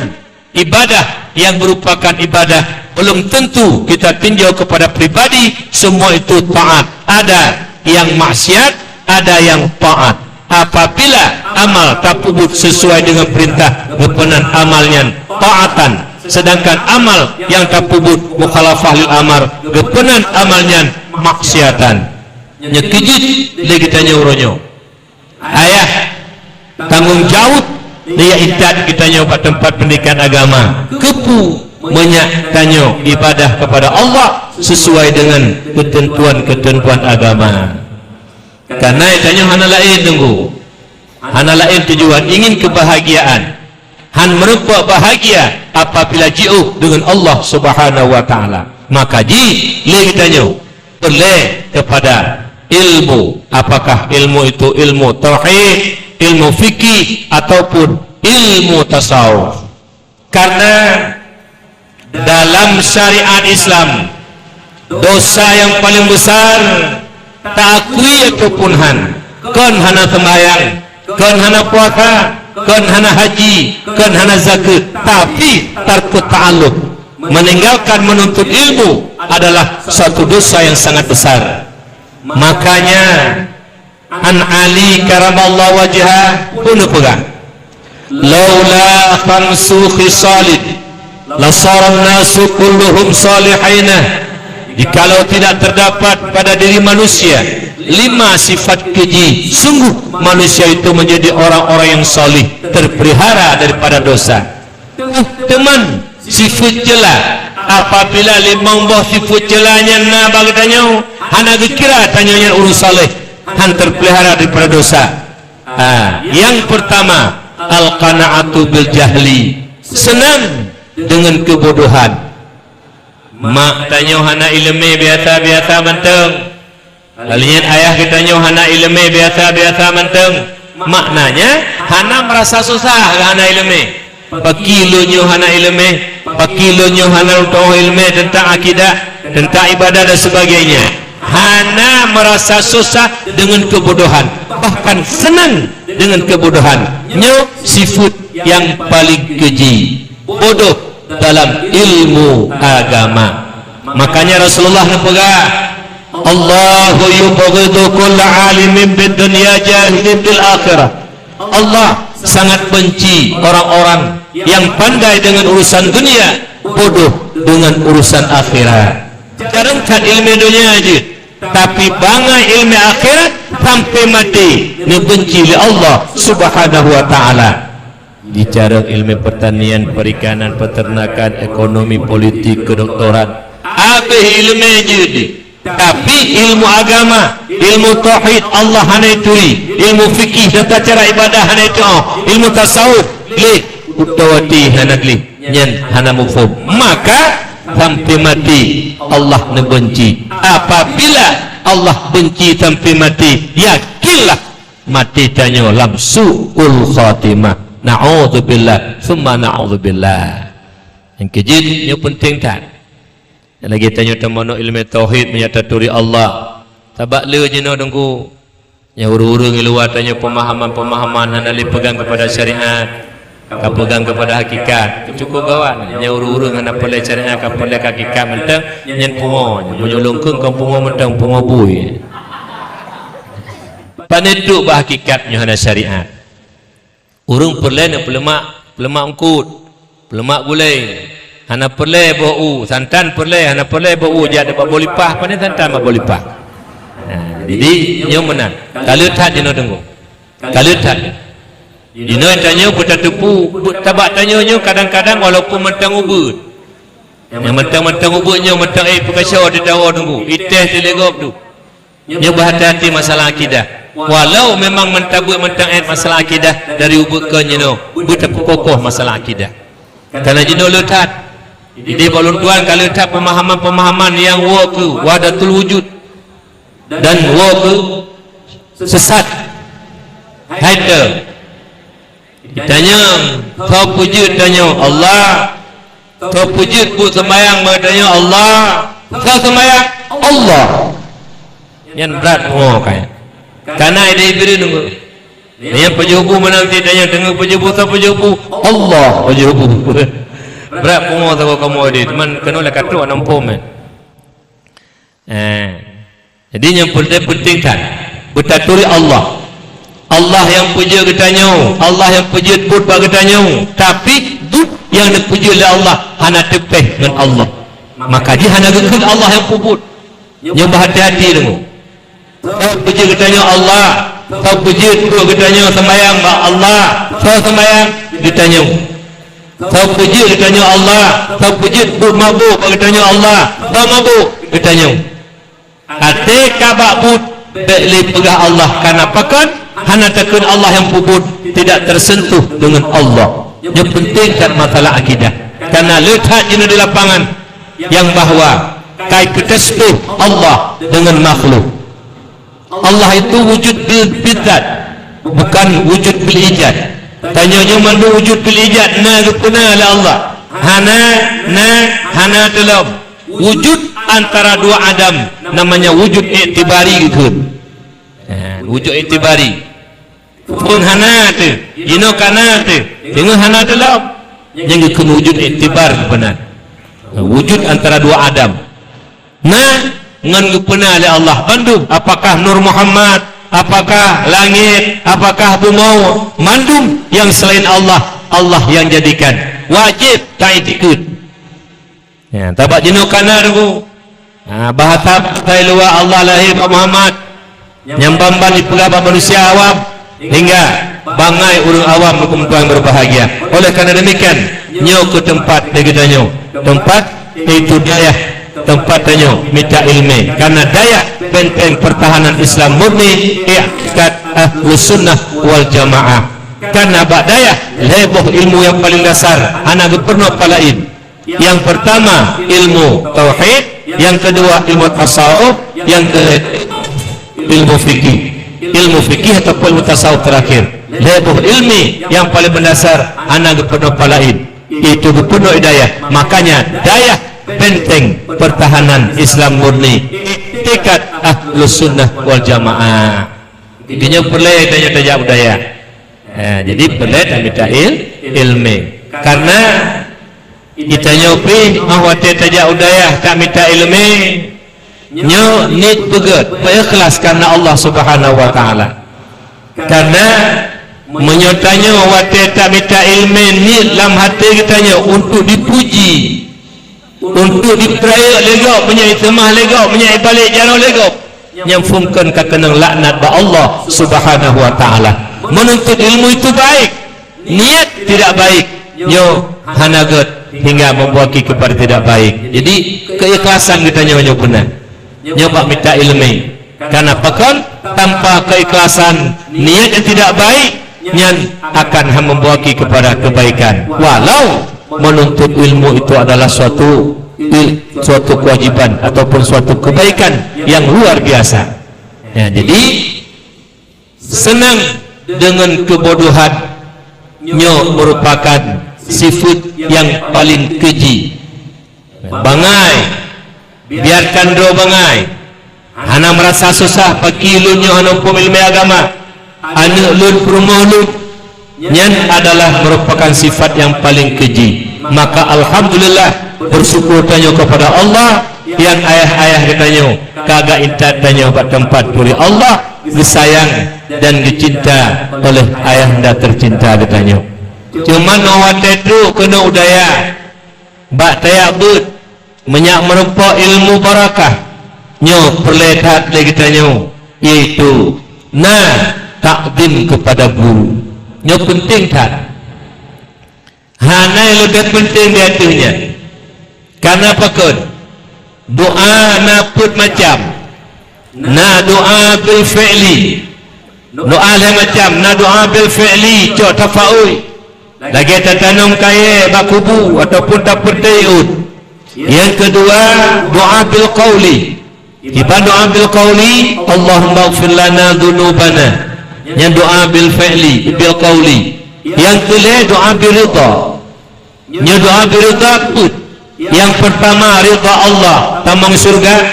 ibadah yang merupakan ibadah belum tentu kita tinjau kepada pribadi, semua itu taat. Ada yang maksiat, ada yang taat. Apabila amal tapeubuet sesuai dengan perintah, geupeunan amal nyan taatan, sedangkan amal yang tapeubuet mukhalafah lil amar, geupeunan amal nyan maksiatan. Nyoe keuh jeuet lé geutanyoe uroe nyoe. Ayah, tanggong jaweueb lé jak intat geutanyoe bak teumpat peundidikan agama. Keupeue? Meunyo tanyoe ibadah kepada Allah sesuai dengan keuteuntuan-keuteuntuan agama. Karena tanyoe hana laén teungku, hana laén tujuan, ingin kebahagiaan. Han meurumpok bahagia apabila jiôh deungon Allah Subhanahu wa Taala. Maka jih lé geutanyoe peureulèe kepada ilmu. Apakah ilmu itu ilmu tauhid, ilmu fikih, ataupun ilmu tasawuf? Karena dalam syariat Islam, dosa yang paling besar taakui ataupun han, kon hana seumbahyang, kon hana puasa, kon hana haji, kon hana zakeuet, tapi tarkut ta'alluq, meninggalkan menuntut ilmu adalah suatu dosa yang sangat besar. Makanya, An Ali karamallahu wajhah pun peugah, "Laula khamsu khisalin lasaran nasu kulluhum salihina, Jikalau tidak terdapat pada diri manusia lima sifat keji, sungguh manusia itu menjadi orang-orang yang salih, terpelihara daripada dosa. Teuma sifat ceula, apabila limong boh sifat ceula nyan na bak geutanyoe, hana geukira tanyoe nyan ureuëng saleh, han terpelihara daripada dosa. Ha, yang pertama, al-qana'atu bil jahli, senang dengan kebodohan. Mak tanyoe hana iéleumé, biasa-biasa mantong. Lheuh nyan ayah geutanyoe hana iéleumé, biasa-biasa mantong. Maknanya, hana merasa susah hana iéleumé. Pakri lôn nyoe hana iéleumé, pakri lôn nyoe hana lôn tuoh iéleumé tentang akidah, tentang ibadah dan sebagainya. Hana merasa susah dengan kebodohan, bahkan senang dengan kebodohan. Nyoe sifat yang paling keji, bodoh dalam ilmu agama. Makanya Rasulullah neupeugah, "Allahu yubghidu kulla alimin bid dunya jahilin bil akhirah." Allah sangat benci orang-orang yang pandai dengan urusan dunia, bodoh dengan urusan akhirat. Jarang that ilmu dunia aja, tapi bangai ilmu akhirat sampai mati, neubenci lé Allah Subhanahu wa Taala. Di carong ilmu pertanian, perikanan, peternakan, ekonomi, politik, kedokteran, habéh ilmu jeuet. Tapi ilmu agama, ilmu tauhid, Allah hana ituri, ilmu fikih, tata cara ibadah hana itu, ilmu tasawuf, leh utawati hana leh, nyan hana muphom. Maka sampai mati Allah neubenci. Apabila Allah benci sampai mati, yakinlah mati tanyoe lam su'ul khatimah. Na'udzubillah, summa na'udzubillah. Nyang keujeuet nyoe penting that. Lagée tanyoe tamanoe ilmu tauhid, meunyoe taturi Allah. Sabab le jinoe Teungku, nyang ureuëng-ureuëng di luwa tanyoe pemahaman-pemahaman hana lé pegang kepada syariat, ka pegang kepada hakikat. Cukup gawat, nyang ureuëng-ureuëng hana peureulée syariat, ka peureulée hakikat mantong, nyan pungo. Meunyoe lôn kheun kon pungo mantong, pungo bui. Pane duek bak hakikat nyoe hana syariat. Ureuëng peureulée neupeuleumak, peuleumak eungkot, peuleumak gulée. Hana peureulée boh u, santan peureulée, hana peureulée boh u, jak bak boh lipah, pane santan bak boh lipah. Nah, jadi, nyoe meunan. Ka le that jinoe Teungku. Ka le that. Jinoe tanyoe beutateupeue, beu-, tabak tanyoe nyoe kadang-kadang walaupun mantong ubeut. Nyang mantong-mantong ubeut nyoe mantong, eh, peukasoe teudawa Teungku. Itéh teulegop tu. Nyoe beuhati-hati masalah akidah. Walau memang meutabeuet mantong ét masalah akidah dari ubeut keu jinoe, beutapeukokoh masalah akidah. Karena jinoe le that. Jadi, bak lôn tuan ka le that pemahaman-pemahaman nyang woe keu wahdatul wujud dan woe keu sesat. Hai teu. Tanyoe, soe peujeuet tanyoe? Allah. Soe peujeuet buet seumayang bak tanyoe? Allah. Soe seumayang? Allah. Nyan brat pungo kai. Kana ideh Iblih nunggu. Nyan peujeuet bu meunan ti tanyoe, teungoh peujeuet bu, soe peujeuet bu? Allah peujeuet bu. Brat pungo saboh kamoe deh, teuma keunoe lé ka trok aneuk phom, eh. Eh, jadi nyang peureulée penting that, beutaturi Allah. Allah nyang peujeuet geutanyoe, Allah nyang peujeuet buet bak geutanyoe, tapi buet nyang neupeujeuet lé Allah hana teupéh ngon Allah. Maka jih hana geukheun Allah nyang peubuet. Nyoe beuhati-hati deungoe. Soe peujeuet geutanyoe? Allah. Soe peujeuet buet geutanyoe? Seumayang bak Allah. Soe seumayang? Geutanyoe. Soe peujeuet geutanyoe? Allah. Soe peujeuet buet mabök bak geutanyoe? Allah. Soe mabök? Geutanyoe. Até ka bak buet, bék lé peugah Allah, kana pakon hana takheun Allah nyang peubuet, tidak tersentuh dengan Allah. Nyang penting that masalah akidah. Kana le that jinoe di lapangan nyang bahwa kai peutasbih Allah dengan makhluk. Allah itu wujud bil, bidzat, bukan wujud bil ijad. Tanyoe nyoe mandum wujud bil ijad, na geupeuna lé Allah. Hana, na, hana teulom. Wujud antara dua adam, namanya wujud iktibari geukheun. Ha, wujud iktibari. Phon hana teuh, jinoe kana teuh, deungoe hana teulom. Nyang geukheun wujud iktibar geupeuna. Wujud antara dua adam. Na ngon geupeuna lé Allah bandum, apakah Nur Muhammad, apakah langét, apakah bumoe, mandum nyang selain Allah, Allah nyang jadikan. Wajéb taiktikeuet. Ya, tabak jinoe kana deungoe. Ha, bahasa, bahasa luwa Allah lahé bak Muhammad. Nyang ban-ban jipeugah bak manusia awam, hingga bangai ureuëng awam, huköm Tuhan berbahagia. Oleh karena demikian, nyoe keu teumpat lé geutanyoe. Teumpat itu dayah, teumpat tanyoe mita iéleumé. Karena dayah benteng pertahanan Islam murni, i'tikad Ahlus Sunnah wal Jamaah. Karena bak dayah lhée boh ilmu nyang paleng dasar, hana geupeurunoe palaén. Yang pertama ilmu tauhid, yang kedua ilmu tasawuf, yang ketiga ilmu fikih. Ilmu fikih ataupun ilmu tasawuf terakhir. Lhée boh iéleumé nyang paleng mendasar hana geupeurunoe palaén, itu geupeurunoe dayah. Makanya dayah benteng pertahanan Islam murni, i'tikad Ahlus Sunnah wal Jamaah. Intinya peureulée tanyoe tajak u dayah. Eh, jadi peureulée tamita il-, iéleumé. Karena geutanyoe pih óh watée tajak u dayah tamita iéleumé, nyoe niet beugét, peuikhlas karena Allah Subhanahu wa Taala. Karena meunyoe tanyoe watée tamita iéleumé niet lam até geutanyoe untuk dipuji, untuk dipeurayeuk lé gob, meunyoe iseumah lé gob, meunyoe ibalek jaroe lé gob, nyang phon kön ka keunong laknat bak Allah Subhanahu wa Taala. Menuntut ilmu itu baik, niat tidak baik, nyoe hana gét hingga membawa ki kepada tidak baik. Jadi, keikhlasan geutanyoe nyoe beuna. Nyoe bak mita iéleumé. Karena pakon? Tanpa keikhlasan, niat yang tidak baik, nyan akan han membawa ki kepada kebaikan. Walau menuntut ilmu itu adalah suatu il-, suatu kewajiban ataupun suatu kebaikan yang luar biasa. Ya, jadi senang dengan kebodohan nyoe merupakan sifat yang paling keji. Bangai, biarkan droe bangai. Hana merasa susah, pakri lôn nyoe hana muphom iéleumé agama. Aneuëk lôn, peurumoh lôn, nyan adalah merupakan sifat yang paling keji. Maka alhamdulillah, bersyukur tanyoe kepada Allah, nyang ayah-ayah geutanyoe ka geuintat tanyoe bak teumpat puri Allah, geusayang dan geucinta oleh ayahanda tercinta geutanyoe. Cuman óh watée trok keunoe u dayah, bak tajak beuet, meunyak meurumpok ilmu barakah, nyoe peureulée that lé geutanyoe, yaitu na takdim kepada guru. Nyoe penting that. Hana leubeh penting di ateueh nyan. Karena pakon? Doa na peuet macam. Na doa bil fi'li. Doa lhée macam, na doa bil fi'li, cok tafaul. Lagée tatanom kayée bak kubu ataupun tapeutée ôt. Nyang keudua, doa bil qauli. Kiban doa bil qauli, "Allahummaghfir lana dzunubana." Nyan doa bil fi'li, bil qauli. Nyang keulhée doa bil ridha. Nyoe doa bil ridha peuet. Nyang peurtama ridha Allah, tamong syeuruga.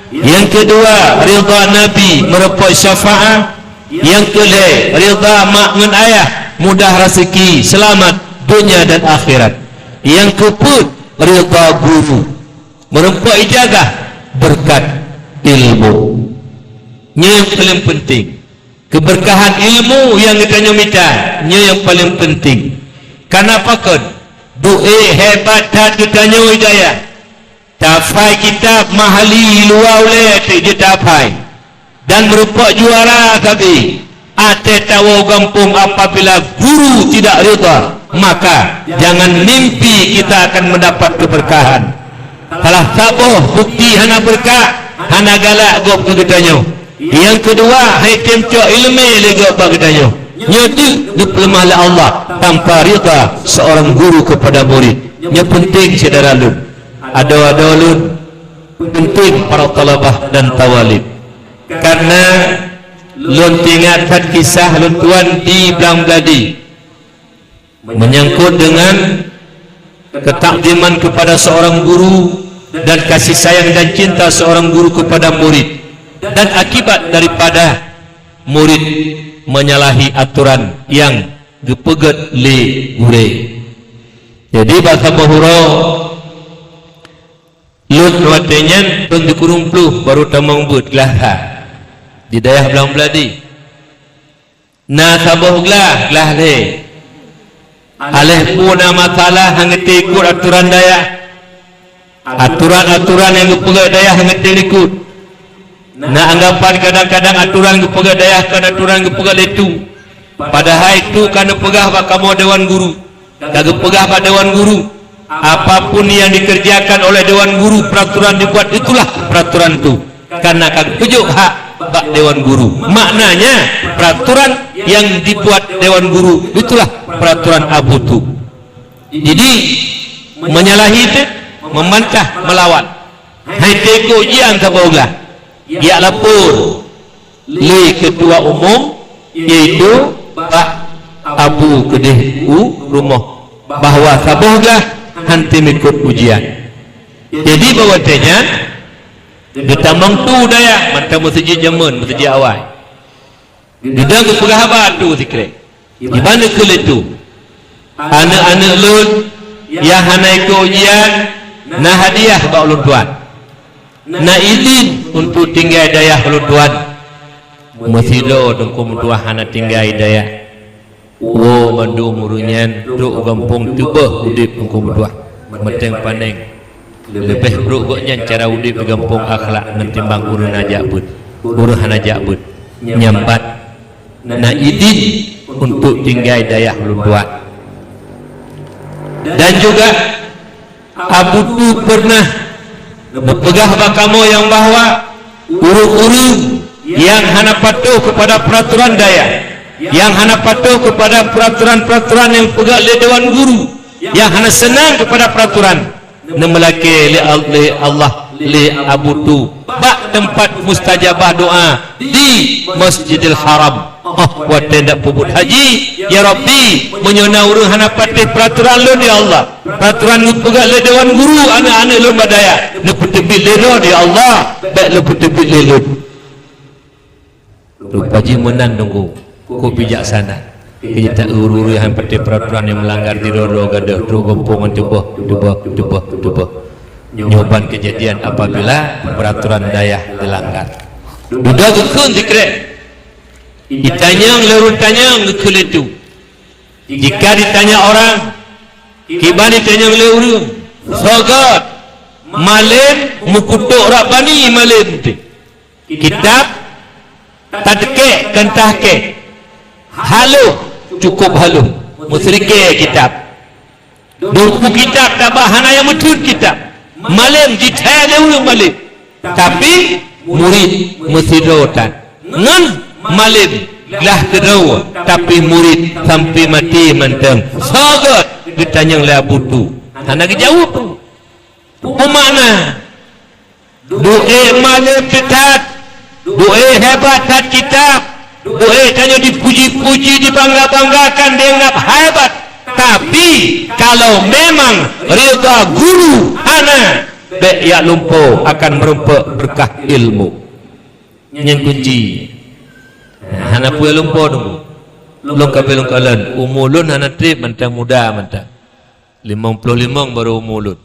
Nyang keudua ridha Nabi, meurumpok syafaat. Nyang keulhée ridha mak ngon ayah, mudah raseuki, seulamat donya dan akhirat. Nyang keupeuet ridha guru, meurumpok ijazah, beureukat ilmu. Nyoe nyang paleng penting. Keubeurkahan ilmu nyang geutanyoe mita, nyoe nyang paleng penting. Kana pakon? Duek hebat that geutanyoe di dayah. Taphai kitab mahali luwa ulée teuk jeuet taphai. Dan meurumpok juara sabe. Até tawoe gampông apabila guru tidak ridha, maka jangan mimpi kita akan mendapat keberkahan. Salah saboh bukti hana beureukat, hana galak gob keu geutanyoe. Nyang keudua, hai tem cok iéleumé lé gob bak geutanyoe. Nyoe teuk geupeuleumah lé Allah tanpa ridha seorang guru kepada murid. Nyoe penting syedara lôn. Adoe-adoe lôn, penting para thalabah dan thawalib. Karena lôn teuingat that kisah lôn tuan di Blang Bladi. Menyangkut dengan ketakdiman kepada seorang guru dan kasih sayang dan cinta seorang guru kepada murid, dan akibat daripada murid menyalahi aturan yang geupeugét lé gurée. Jadi, bak saboh uroe, lôn watée nyan thôn sikureueng ploh barô tamong beuet glah that di dayah Blang Bladi. Na saboh glah, glah lhée. Aléh peue na masalah han geuteukot aturan dayah. Aturan-aturan nyang geupeugah dayah ngon teuh likot. Na anggapan kadang-kadang aturan geupeugah dayah kon aturan geupeugah lé tu. Padahai tu ka neupeugah bak kamoe dewan guru. Ka geupeugah bak dewan guru, apapun yang dikerjakan oleh dewan guru, peraturan dibuat, itulah peraturan tu. Karena ka geupeujok hak bak dewan guru. Maknanya, peraturan yang dibuat dewan guru, itulah peraturan Abu Tu. Jadi, menyalahi tu, membantah, melawan. Hai teuka ujian saboh glah. Jak lapor lé ketua umum, iaitu bak Abu keudeh u rumoh, bahwa saboh glah han tém ikot ujian. Jadi, bak watée nyan, geutamong tu dayah mantong meuseujid jameun, meuseujid awai. Geudong geupeugah haba tu sikrek. Iban keu lé tu, aneuëk-aneuëk lôn nyang hana ikot ujian, na hadiah bak ulôn tuan. Na idin untuk tinggai dayah ulôn tuan. Meusidroe teungku meutuah hana tinggai dayah. Woe mandum ureuëng nyan trok u gampông teubeh udeb teungku meutuah. Meuténg paneng. Leubeh brok gobnyan cara udeb di gampông akhlak ngon timbang ureuëng na jak beuet. Ureuëng hana jak beuet. Nyambat na idin untuk tinggai dayah ulôn tuan. Dan juga Abu Tu pernah neupeugah bak kamoe nyang bahwa ureuëng-ureuëng nyang hana patuh kepada peraturan dayah, nyang hana patuh kepada peraturan-peraturan nyang peugah lé dewan guru, nyang hana seunang kepada peraturan, neumeulakée lé Al-, lé Allah lé Abu Tu bak teumpat mustajabah doa di Masjidil Haram. Oh, watée ndak peubuet haji, "Ya Rabbi, meunyoe na ureuëng hana patéh peraturan lôn, ya Allah, peraturan geupeugah lé dewan guru aneuëk-aneuëk lôn bak dayah, neupeuteubiet lé lôn, ya Allah, bék neupeuteubiet lé lôn." Rupa jih meunan teungku, kok bijaksana. Kita ureuëng-ureuëng nyang patéh peraturan nyang meulanggar di droe-droe gadoh, trok gampông ngon teubeh, teubeh, teubeh, teubeh. Nyoe ban keujadian apabila peraturan dayah dilanggar. Dudoe geukheun sikrek. Jitanyong lé ureuëng tanyong geukheun lé tu. Jika ditanya orang, kiban jitanyong lé ureuëng, soe göt, malem, meukutok Rabbani malem teuh. Kitab tadeukek kon tahkek. Haloh, cukup haloh. Meuseurikée kitab. Dum buku kitab tabah hana nyang meutheun kitab. Malem jithée lé ureuëng malem. Tapi murit meusidroe that. Ngon malem glah keudroe, tapi murit sampai maté mantong. Soe göt geutanyong lé Abu Tu. Hana geujaweueb. Peue makna? Doe malem teutat, doe hebat that kitab, doe tanyoe dipuji-puji, dibangga-banggakan, dianggap hebat. Tapi, kalau memang ridha guru hana, bék jak lumpo akan meureumpok beureukat ilmu. Nyan kunci. Hana peue lumpo teungku. Lôn ka lôn kalon, umu lôn hana treb mantong, muda mantong. Limong ploh limong baru umu lôn.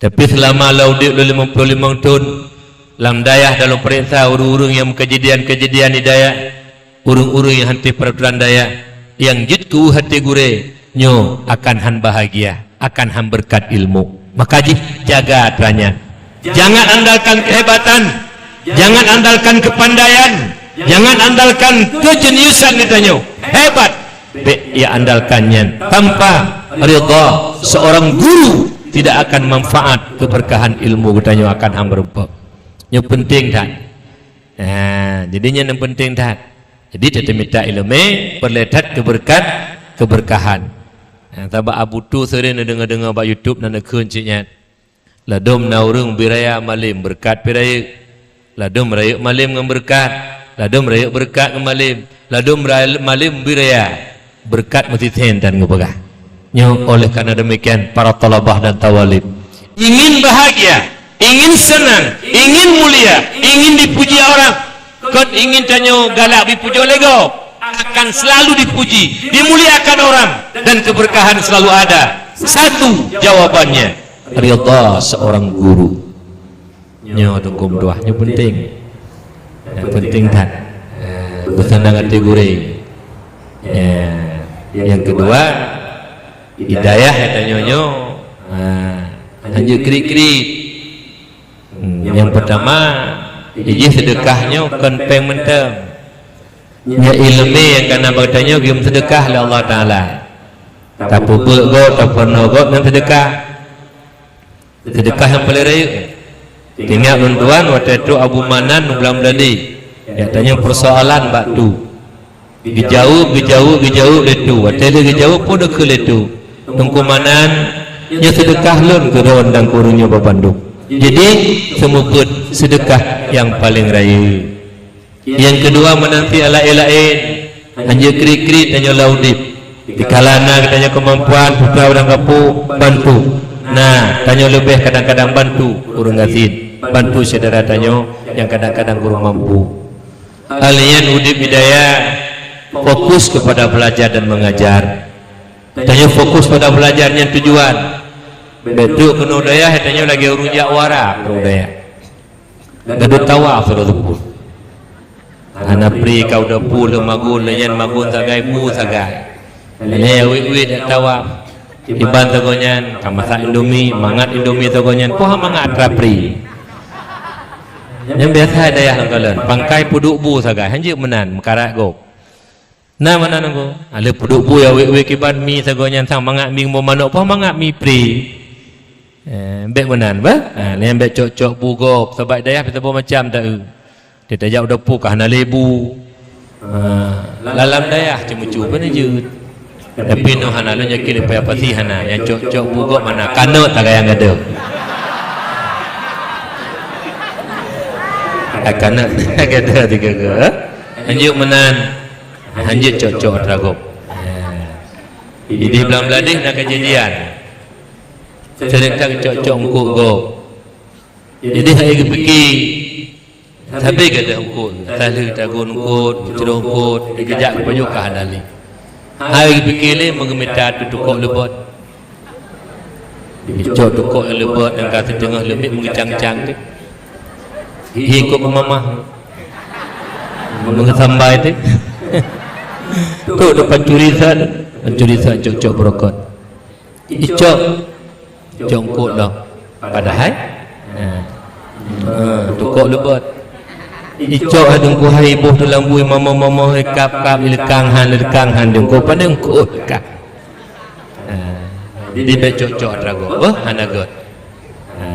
Tapi seulama lôn udeb lôn limong ploh limong thon, lam dayah dan lôn pareksa ureuëng-ureuëng nyang meukeujadian-keujadian di dayah, ureuëng-ureuëng nyang han teuh peraturan dayah, nyang jeuet keu até gurée, nyoe akan han bahagia, akan han beureukat ilmu. Maka jih jaga atra nyan. Jangan andalkan kehebatan, jangan andalkan kepandaian, jangan andalkan keujeniusan geutanyoe. Hebat! Bék jak andalkan nyan. Tanpa ridha seorang guru, tidak akan manfaat keberkahan ilmu geutanyoe, akan han meureumpok. Nyoe peunteng that. Ha, jadi nyan nyang peunteng that. Jadi, tateumita iéleumé, peureulée that keubeureukat, keubeureukahan. Ha, sabab Abu Tu sering neudeungoe-deungoe bak YouTube na neukheun cit nyan. Ladôm na ureuëng bri raya malem, beureukat pih rayeuk. Ladôm rayeuk malem ngon beureukat. Ladôm rayeuk beureukat ngon malem. Ladôm ra-, malem bri raya, beureukat meusithén tan geupeugah. Nyoe oleh karena demikian, para thalabah dan thawalib, ingin bahagia, ingin senang, ingin mulia, ingin dipuji orang, kon ingin tanyoe galak dipujoe lé gob, akan selalu dipuji, dimuliakan orang, dan keberkahan selalu ada. Satu jawabannya, ridha seorang guru. Nyoe teungku meutuah, nyoe peunteng. Nyang peunteng that. Eh, beuseunang até gurée. Eh, nyang keudua, hidayah geutanyoe nyoe, eh, Hanjeuet kriet-kriet. Hmm, nyang peutama, jih seudeukah nyoe kon péng mantong. Nyoe ileumé nyang ka na bak tanyoe geuyue seudeukah lé Allah Taala. Tapeubeuet gob, tapeurunoe gob nyan seudeukah. Seudeukah nyang paleng rayeuk. Teuingat lôn tuan watée trok Abu Manan u Blang Bladé, jak tanyong peusoalan bak tu. Geujaweueb, geujaweueb, geujaweueb lé tu. Watée lheueh geujaweueb, peue deukeue lé tu, "Teungku Manan, nyoe seudeukah lôn keu droen dan keu ureuëng nyoe bak bandum." Jadi, seumeubeuet seudeukah nyang paleng rayeuk. Nyang keudua, meunan pih laén-laén, hanjeuet kriet-kriet tanyoe lam udeb. Dikala na geutanyoe keumampuan, peue ureuëng ka peue, bantu. Nah, tanyoe leubeh kadang-kadang bantu ureuëng gasien, bantu syedara tanyoe nyang kadang-kadang kurang mampu. Hal nyan udeb di dayah fokus kepada belajar dan mengajar. Tanyoe fokus pada belajar nyan tujuan. Bék trok keunoe dayah, tanyoe lagée ureuëng jak u Arab keunoe dayah. Gadôh tawaf sidroe teupeu. Hana pri ka udah pu lheueh magun, lheueh nyan magun sagai, bu sagai. Lheueh wit-wit dak tawaf. Iban sagoe nyan ka masak indomie, mangat indomie sagoe nyan, poh mangat atra pri. Nyang biasa dayah lam kalon, pangkai peuduek bu sagai, hanjeuet meunan meukarat gob. Na meunan nunggu. Lheueh peuduek bu ya wit-wit kiban mi sagoe nyan sang mangat mi ngon manok, poh mangat mi pri. Eh, bék meunan bah. Ha, nyan bék cok-cok bu gob, sabab dayah pih saboh macam ta-eu. Di tajak u dapur ka hana lé bu. Ha, lalam dayah ceumeucue pih na jeuet. Tapi noh hana lôn yakin leupah pasti hana. Nyang cok-cok bu gob mana? Kanot tagayang gadoh. Kanot gadoh tiga ke. Hanjeuet meunan. Hanjeuet cok-cok atra gob. Jadi Blang Bladé na kejadian. Sering tak cok-cok eungkôt gob. Jadi hai geupike, sabe gadoh eungkôt, sabe tagun eungkôt, meucroh eungkôt, dikeujak keupajoh ka hana lé. Hai geupike lé meugeumita tukok leubot. Dicok tukok leubot nyang ka siteungoh leumbek meugeucang-cang teuh. Hi kok keu mamah. Meugeusambai teuh. Kok tu pancuri sa, pancuri sa cok-cok beurokot. Icok, cok eungkôt dong. Padahai, ha. Ha, tukok leubot. Icok hai deungku hai boh tu lam bui mamah-mamah, hai kap-kap, lekang han, lekang han deungku, pandai eungkôt lekang. Ha, jadi bék cok-cok atra gob, beuh, hana göt. Ha,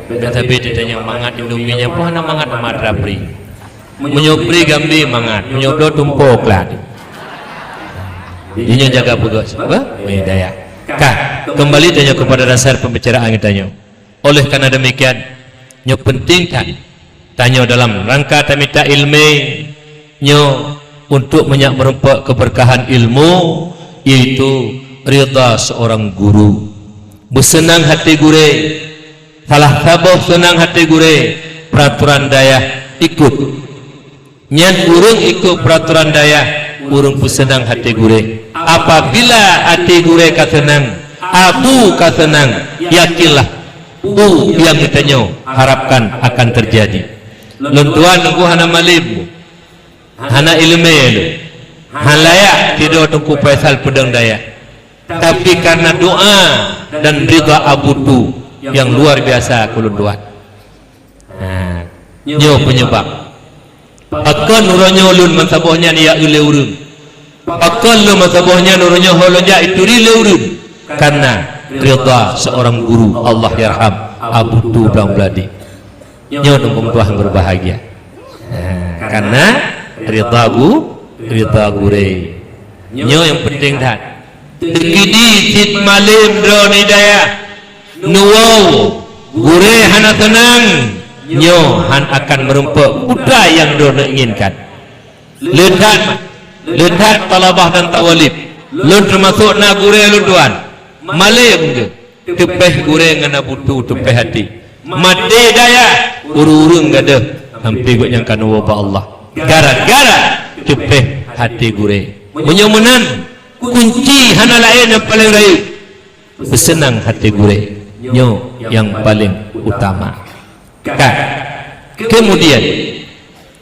bék sabe teuh tanyoe mangat indomie nyan, poh hana mangat, mangat atra pri. Meunyoe pri gambe mangat, meunyoe bloe tumpo klat. Jadi nyoe jaga peugöt, beuh, meudaya. Ka, kembali tanyoe kepada dasar pembicaraan kita nyoe. Oleh karena demikian, nyoe penting that. Tanyoe dalam rangka tamita ileumé nyoe untuk meunyak meureumpok keberkahan ilmu, yaitu ridha seorang guru. Beuseunang hati gurée, salah saboh seunang hati gurée, peraturan dayah ikut. Nyan ureuëng ikot peuratoran dayah, ureuëng peuseunang até gurée. Apabila até gurée ka seunang, abu ka seunang, yakinlah, peue nyang geutanyoe harapkan akan teujadi. Lôn tuan teungku hana malém, hana iéleumé lôn, hana layak sidroe Teungku Faisal peudong dayah. Tapi karena doa dan ridha Abu Tu nyang luar biasa keu lôn tuan. Ha, nyoe peunyebab. Pakon uroe nyoe lôn meusaboh nyan ya ulée ureuëng? Pakon lôn meusaboh nyan uroe nyoe ho lôn jak ituri lé ureuëng? Karena ridha seorang guru, Allah yarham, Abu Tu Blang Beuladi. Nyoe teungku tuan berbahagia. Ha, karena ridha gu-, ridha gurée. Nyoe nyang penting that. Teukidi cit malém droeneuh dayah. Neuwoe gurée hana seunang, nyoe han akan meureumpok peue nyang droeneuh inginkan. Le that, le that talabah dan tawalib. Lôn teumasok na gurée lôn tuan. Malém geuh, teupéh gurée ngon Abu Tu teupéh até. Maté dayah, ureuëng-ureuëng gadôh sampoe gobnyan ka neuwoe bak Allah. Gara-gara teupéh até gurée. Meunyoe meunan, kunci hana laén nyang paleng rayeuk. Peuseunang até gurée, nyoe nyang paleng utama. Ka. Kemudian,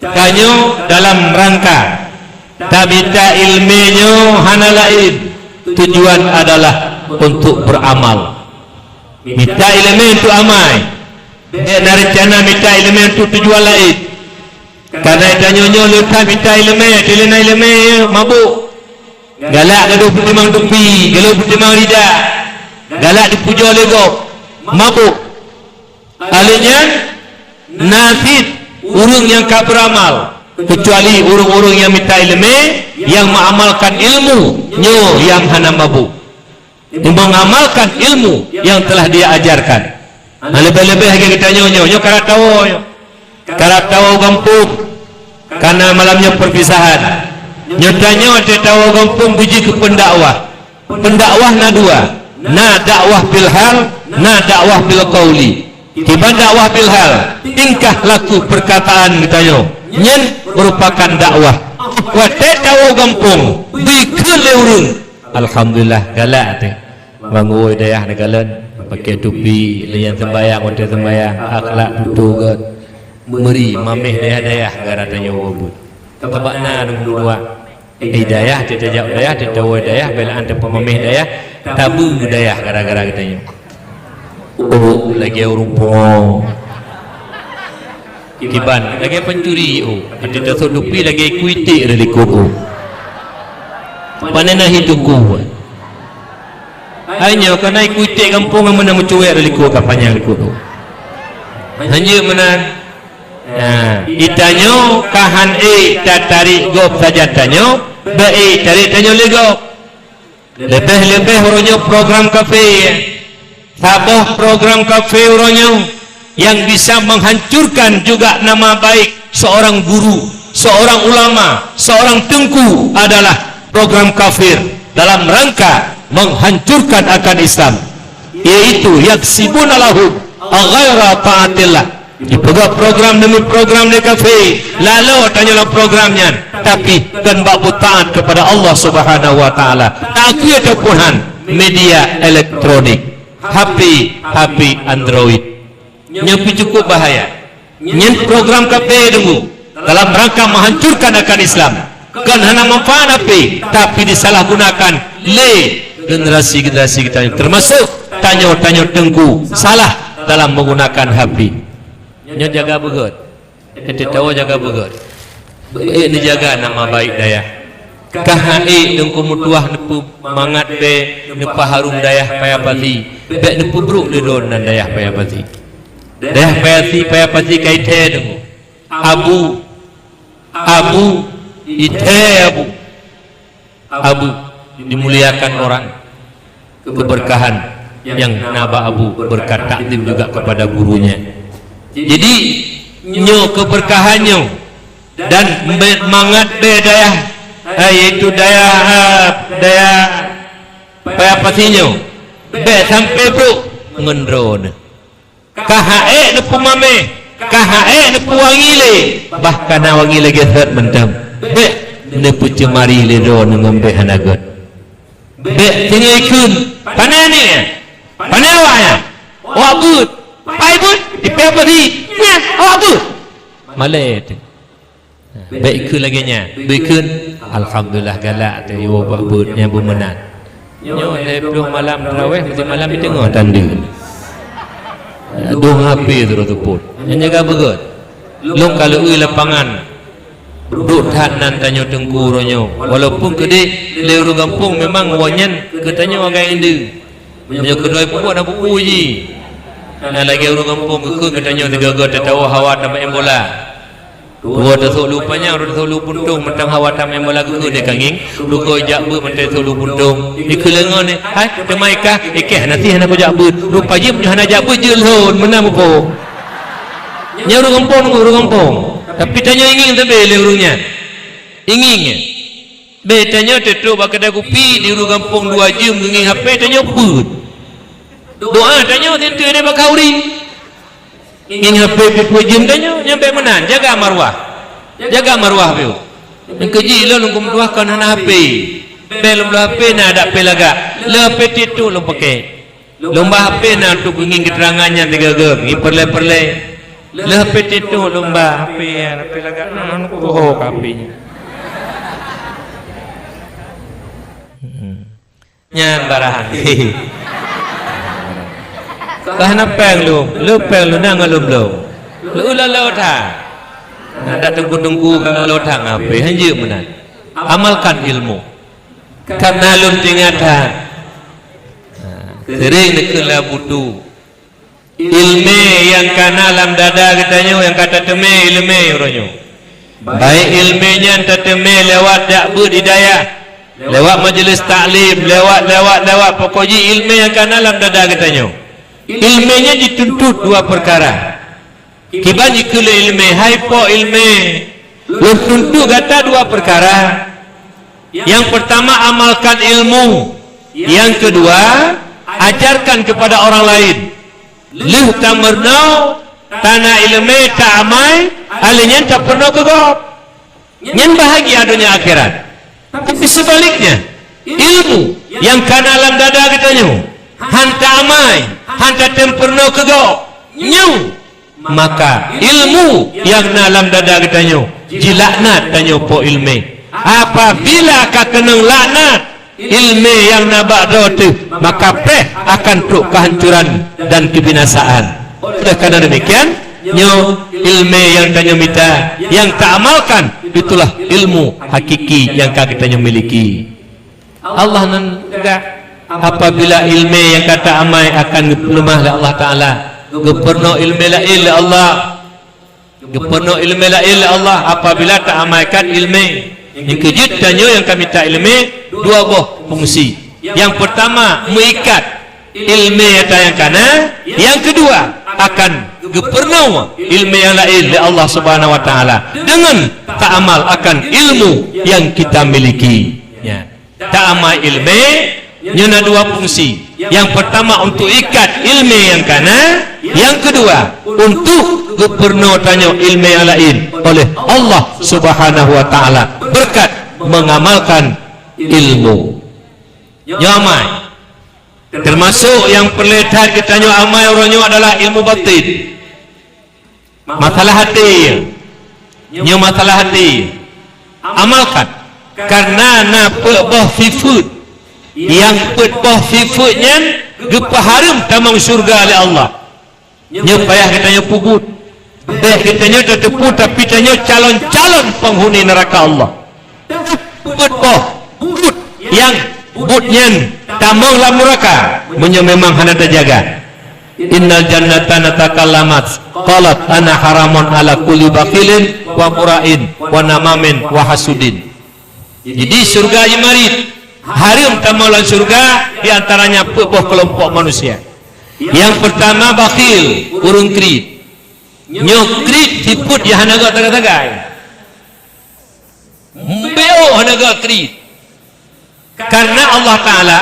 tanyoe dalam rangka tamita iéleumé nyoe hana laén, tujuan adalah untuk beramal. Mita iéleumé untuk amai. Bék na reuncana mita iéleumé untuk tujuan laén. Karena tanyoe nyoe le that mita iéleumé, teuh le na iéleumé mabök. Galak gadôh peutimang tupi, gadôh peutimang rida. Galak dipujoe lé gob, mabök. Alèh nyan, na cit ureuëng nyang ka beuramal, keucuali ureuëng-ureuëng nyang mita iéleumé, nyang mengamalkan ilmu nyoe nyang hana mabök. Mengamalkan ilmu yang telah dia ajarkan. Nah, leubeh-leubeh lagèe geutanyoe nyoe, nyoe karab tawoe nyoe. Karab tawoe gampông, karena malam nyoe perpisahan. Nyoe tanyoe teuh tawoe gampông beujeuet keu pendakwah. Pendakwah na dua, na dakwah bil hal, na dakwah bil qauli. Kiban dakwah bil hal, tingkah laku perkataan geutanyoe, nyan merupakan dakwah. Watèe tawoe gampông, bri kheun lé ureuëng. Alhamdulillah, galak teuh. Bangai dayah neukalon, pakai tupi, lé nyang sembayang, watèe sembayang, akhlak tutoe gèt. Meuri maméh dayah-dayah gara tanyoe woe buet. Sabab na deungon dua. Eh, dayah teuh tajak dayah, teuh tawoe dayah, beulaan teuh peumaméh dayah, tabu dayah gara-gara geutanyoe. Oh, lagèe ureuëng pungo. Kiban, lagèe pencuri, oh. Até tasok tupi lagèe iku iték dari likot, oh. Pane na hi tuku. Hai nyoe, kana iku iték gampông meunan meucuwèk dari likot ka panyang likot, oh. Hanjeuet meunan. Nah, geutanyoe ka han ék tatarék gob sajan tanyoe, bèk ék tarék tanyoe lé gob. Leubeh-leubeh uroe nyoe program kafé. Saboh program kafé uroe nyoe yang bisa menghancurkan juga nama baik seorang guru, seorang ulama, seorang teungku adalah program kafir dalam rangka menghancurkan akan Islam, yaitu yaksibuna lahum ghaira taatillah. Jipeugah program demi program lé kafé, lalu tanyoe lam program nyan, tapi kon bak beutaat kepada Allah Subhanahu wa Taala. Takue teuh pun han, media elektronik, H P, H P Android. Nyan pih cukup bahaya. Nyan program kafé deungoe dalam rangka menghancurkan akan Islam. Kon hana manfaat H P, tapi disalahgunakan lé generasi-generasi geutanyoe, termasuk tanyoe-tanyoe teungku salah dalam menggunakan H P. Nyoe jaga beugèt. Teuh tawoe jaga beugèt. Bèk neujaga nama baik dayah. Ka han ék teungku meutuah neupeumangat bèe neupeuharôm dayah Paya Pasi. Bèk neupeubrôk lé droeneuh nan dayah Paya Pasi. Dayah Paya Pasi, Paya Pasi ka ithèe deungoe. Abu, abu, ithèe abu. Abu dimuliakan orang, keberkahan yang na bak abu berkat takzim juga kepada gurunya. Jadi, nyoe keberkahan nyoe dan mangat bèe dayah, eh, yaitu dayah, eh, dayah Paya Pasi nyoe, bèk sampai brôk ngon droeneuh. Ka han ék neupeumaméh, ka han ék neupeuwangi lé, bah ka na wangi lagèe sot mantong. Bèk neupeuceumari lé droeneuh ngon bèe hana gèt. Bèk singoh ikheun, "Pane nyoe? Pane awaknyan? Awak beuet, pai beuet, ipèe beuet hi, nyan awak beuet." Malèe teuh. Bèk ikheun lagèe nyan. Bèk ikheun, "Alhamdulillah, galak teuh, iwoe bak beuet nyang beumeunan." Nyoe lhèe ploh malam tarawèh, meusimalam di teungoh tande. Dong H P terus teupot. Nyan jaga beugèt. Lôn ka lheueh lapangan. Brôk that nan tanyoe teungku uroe nyoe. Walaupun keudéh lé ureueng gampông, memang awaknyan keu tanyoe agak endeue. Meunyoe keudroe peubuet na buku jih. Nah, lagèe ureueng gampông geukheun keu tanyoe sigoe-goe tatawoe hawa tameu'en bola. Dua tasôk lu panyang, dua tasôk lu puntông, mantong hawa tameu'en bola geukheun lé kangeng. Rukoe jak beuet mantong tasôk lu puntông. Ikheun lé ngon, "Hai, teuma ikah, ikeh hana sih hana kujak beuet." Rupa jih meunyoe hana jak beuet jeuet lôn, meunan muphom. Nyan ureueng gampông, ureueng gampông. Tapi tanyoe ingieng sabe lé ureueng nyan. Ingieng nyan. Bèk tanyoe teutrok bak keudè kupi di ureueng gampông dua jeuem geungieng H P tanyoe peuet. Doa tanyoe teuntèe deh bak khauri. Ngieng H P peuet jeuem tanyoe, nyan bèk meunan, jaga marwah. Jaga marwah pih. Nyang keujih lôn lôn kumeutuah kon hana H P. Bèk lôn bloe H P na adak pèh lagak. Lôn H P teutrok lôn pakè. Lôn ba H P na untuk ngieng keuteurangan nyan sigoe-goe, ngieng peureulèe-peureulèe. Lheuh H P teutrok lôn ba H P, H P lagak na, na kuho ka H P nyan. Hmm. Nyan barang. Ka hana péng lôn, lôn péng lôn na ngon lôn bloe. Lôn lalo that. Adak teungku-teungku ka lalo that ngape, hanjeuet meunan. Amalkan ilmu. Karena lôn teuingat that. Ha, sering neukheun lé Abu Tu. Ilmé nyang ka na lam dada geutanyoe, nyang ka tateumé ilmé uroe nyoe. Baik ilmé nyan tateumé lewat jak beuet hidayah, lewat majelis taklim, lewat, lewat, lewat, pokok jih ilmé nyang ka na lam dada geutanyoe. Ilmé nyan jituntut dua peukara. Kiban jikheun lé ilmé, hai po ilmé, lôn tuntut gata dua peukara. Nyang peurtama, amalkan ilmu. Nyang keudua, ajarkan keupada orang laén. Lheueh tameurunoe, tana ilmé, taamai, alèh nyan tapeurunoe keu gob. Nyan bahagia donya akhirat. Tapi seubaliknya, ilmu nyang ka na lam dada geutanyoe, han taamai, han tatem peurunoe keu gob, nyoe maka ilmu nyang na lam dada geutanyoe jilaknat tanyoe po ilmé. Apabila ka keunong laknat ilmé nyang na bak droe teuh, maka preh akan trok keuhancuran dan keubinasaan. Oleh karena demikian, nyoe ilmé nyang tanyoe mita, nyang taamalkan, itulah ilmu hakiki nyang ka geutanyoe miliki. Allah nan peugah, apabila ilmé nyang ka taamai akan geupeuleumah lé Allah Taala, geupeurunoe ilmé laén lé Allah, geupeurunoe ilmé laén lé Allah apabila taamaikan ilmé. Nyang keujeuet tanyoe nyang ka mita ilmé dua boh fungsi. Nyang peurtama, meuikat ilmé nyang ka na, nyang keudua, akan geupeurunoe ilmé nyang laén lé Allah Subhanahu wa Taala deungon taamal akan ilmu nyang kita miliki. Ya. Taamai ilmé nyoe na dua fungsi. Nyang peurtama untuk ikat ilmé nyang ka na, nyang keudua untuk geupeurunoe tanyoe ilmé nyang laén oleh Allah Subhanahu wa Taala beureukat mengamalkan ilmu. Nyoe amai. Teumasok nyang peureulée that geutanyoe amai uroe nyoe adalah ilmu batin. Masalah até. Nyoe masalah até. Amalkan. Karena na peuet boh sifeuet. Nyang peuet boh sifeuet nyan geupeuhareuem tamong syeuruga lé Allah. Nyoe payah geutanyoe peubuet. Bék geutanyoe tateupeue, tapi tanyoe calon-calon penghuni neraka Allah. Peuet boh buet nyang buet nyan tamong lam nuraka meunyoe memang hana tajaga. Innal jannata natakallamat qalat ana haramun ala kulli bakhilin wa mura'in wa namamin wa hasudin. Jadi syeuruga jimarit, hareuem tamong lam syeuruga di antaranya peuet boh keulompok manusia. Nyang peurtama bakhil, ureuëng kriet. Nyoe kriet sifeuet nyang hana gét sagai-sagai. Beuyôh hana gét kriet. Karena Allah Taala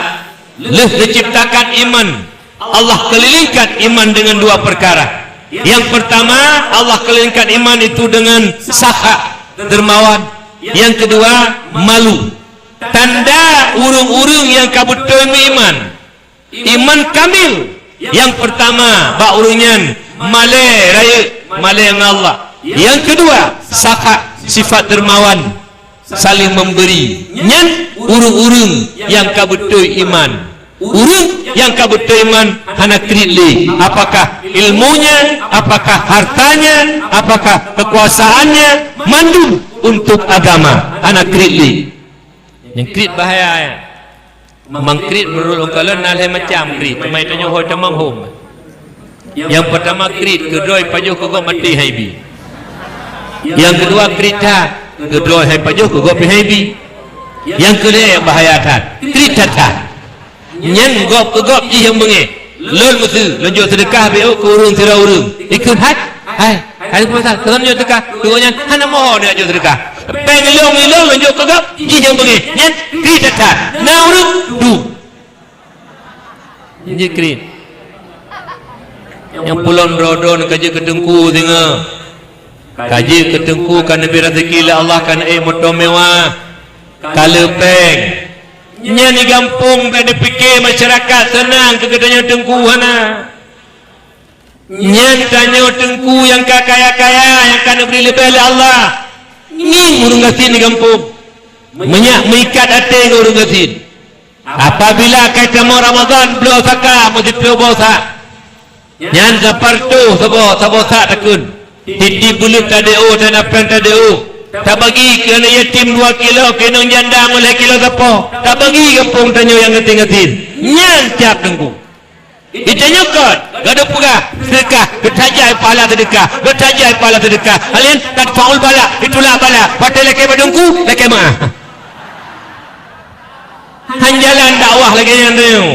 lheueh geuciptakan iman, Allah keulilingkan iman dengan dua perkara. Yang pertama, Allah keulilingkan iman itu dengan sakha, dermawan. Yang kedua, malu. Tanda ureuëng-ureuëng nyang ka beutôi meuiman. Iman kamil. Nyang peurtama, bak ureuëng nyan malée rayeuk, malée ngon Allah. Nyang keudua, sakha, sifat dermawan, saléng memberi. Nyan ureuëng-ureuëng nyang ka beutôi iman. Ureuëng nyang ka beutôi iman hana kriet lé. Apakah ilmunya, apakah hartanya, apakah kekuasaannya, mandum untuk agama, hana kriet lé. Nyang kriet bahaya, ya. Memang kriet menurut ulôn kalon na lhée macam kriet. Cuma tanyoe hôi tamong hom. Nyang peurtama kriet, keudroe pajoh keu gob maté haibi. Nyang keudua kriet that, keudroe hai pajoh keu gob pih haibi. Nyang keulhée bahaya that, kriet that-that. Nyan gob keu gob jih nyang beungéh. Lôn meuseu, lôn jok seudeukah beu keu ureuëng sidroe ureuëng. Ikheun hai, hai, hai peue pasal, keu lôn jok seudeukah, keu gobnyan hana moho neujok seudeukah. Péng ilong-ilong lôn jok keu gob, jih nyang beungéh. Nyan kriet that-that. Na ureuëng du. Jih kriet. Nyang pulon droe-droe ka jeuet keu teungku singoh. Ka jeuet keu teungku ka neubri raseuki lé Allah, ka neuék moto mewah. Ka le péng. Nyan di gampông bék neupike masyarakat seunang keu geutanyoe teungku hana. Nyan tanyoe teungku nyang ka kaya-kaya nyang ka neubri leubeh lé Allah. Ngieng ureuëng gasien di gampông. Meunyak meuikat até ngon ureuëng gasien. Apabila ka tamong Ramadhan, bloe zakat meusiteue boh sa. Nyan sapartoh saboh, saboh sak takheun. Tieb-tieb buleuen tadeo, teunapeung tadeo. Tabagi keu aneuk yatim dua kilo, keu inong janda lhèe kilo sapo. Tabagi gampông tanyoe nyang gasien-gasien. Nyan tieb teungku. Geutanyoe kon, gadôh peugah, seudeukah, geutajai pahala seudeukah, geutajai pahala seudeukah. Laén, tadfa'ul bala, geutulak bala, watèe lakèe bak teungku, lakèe meu'ah. Han jalan dakwah lagèe nyan tanyoe.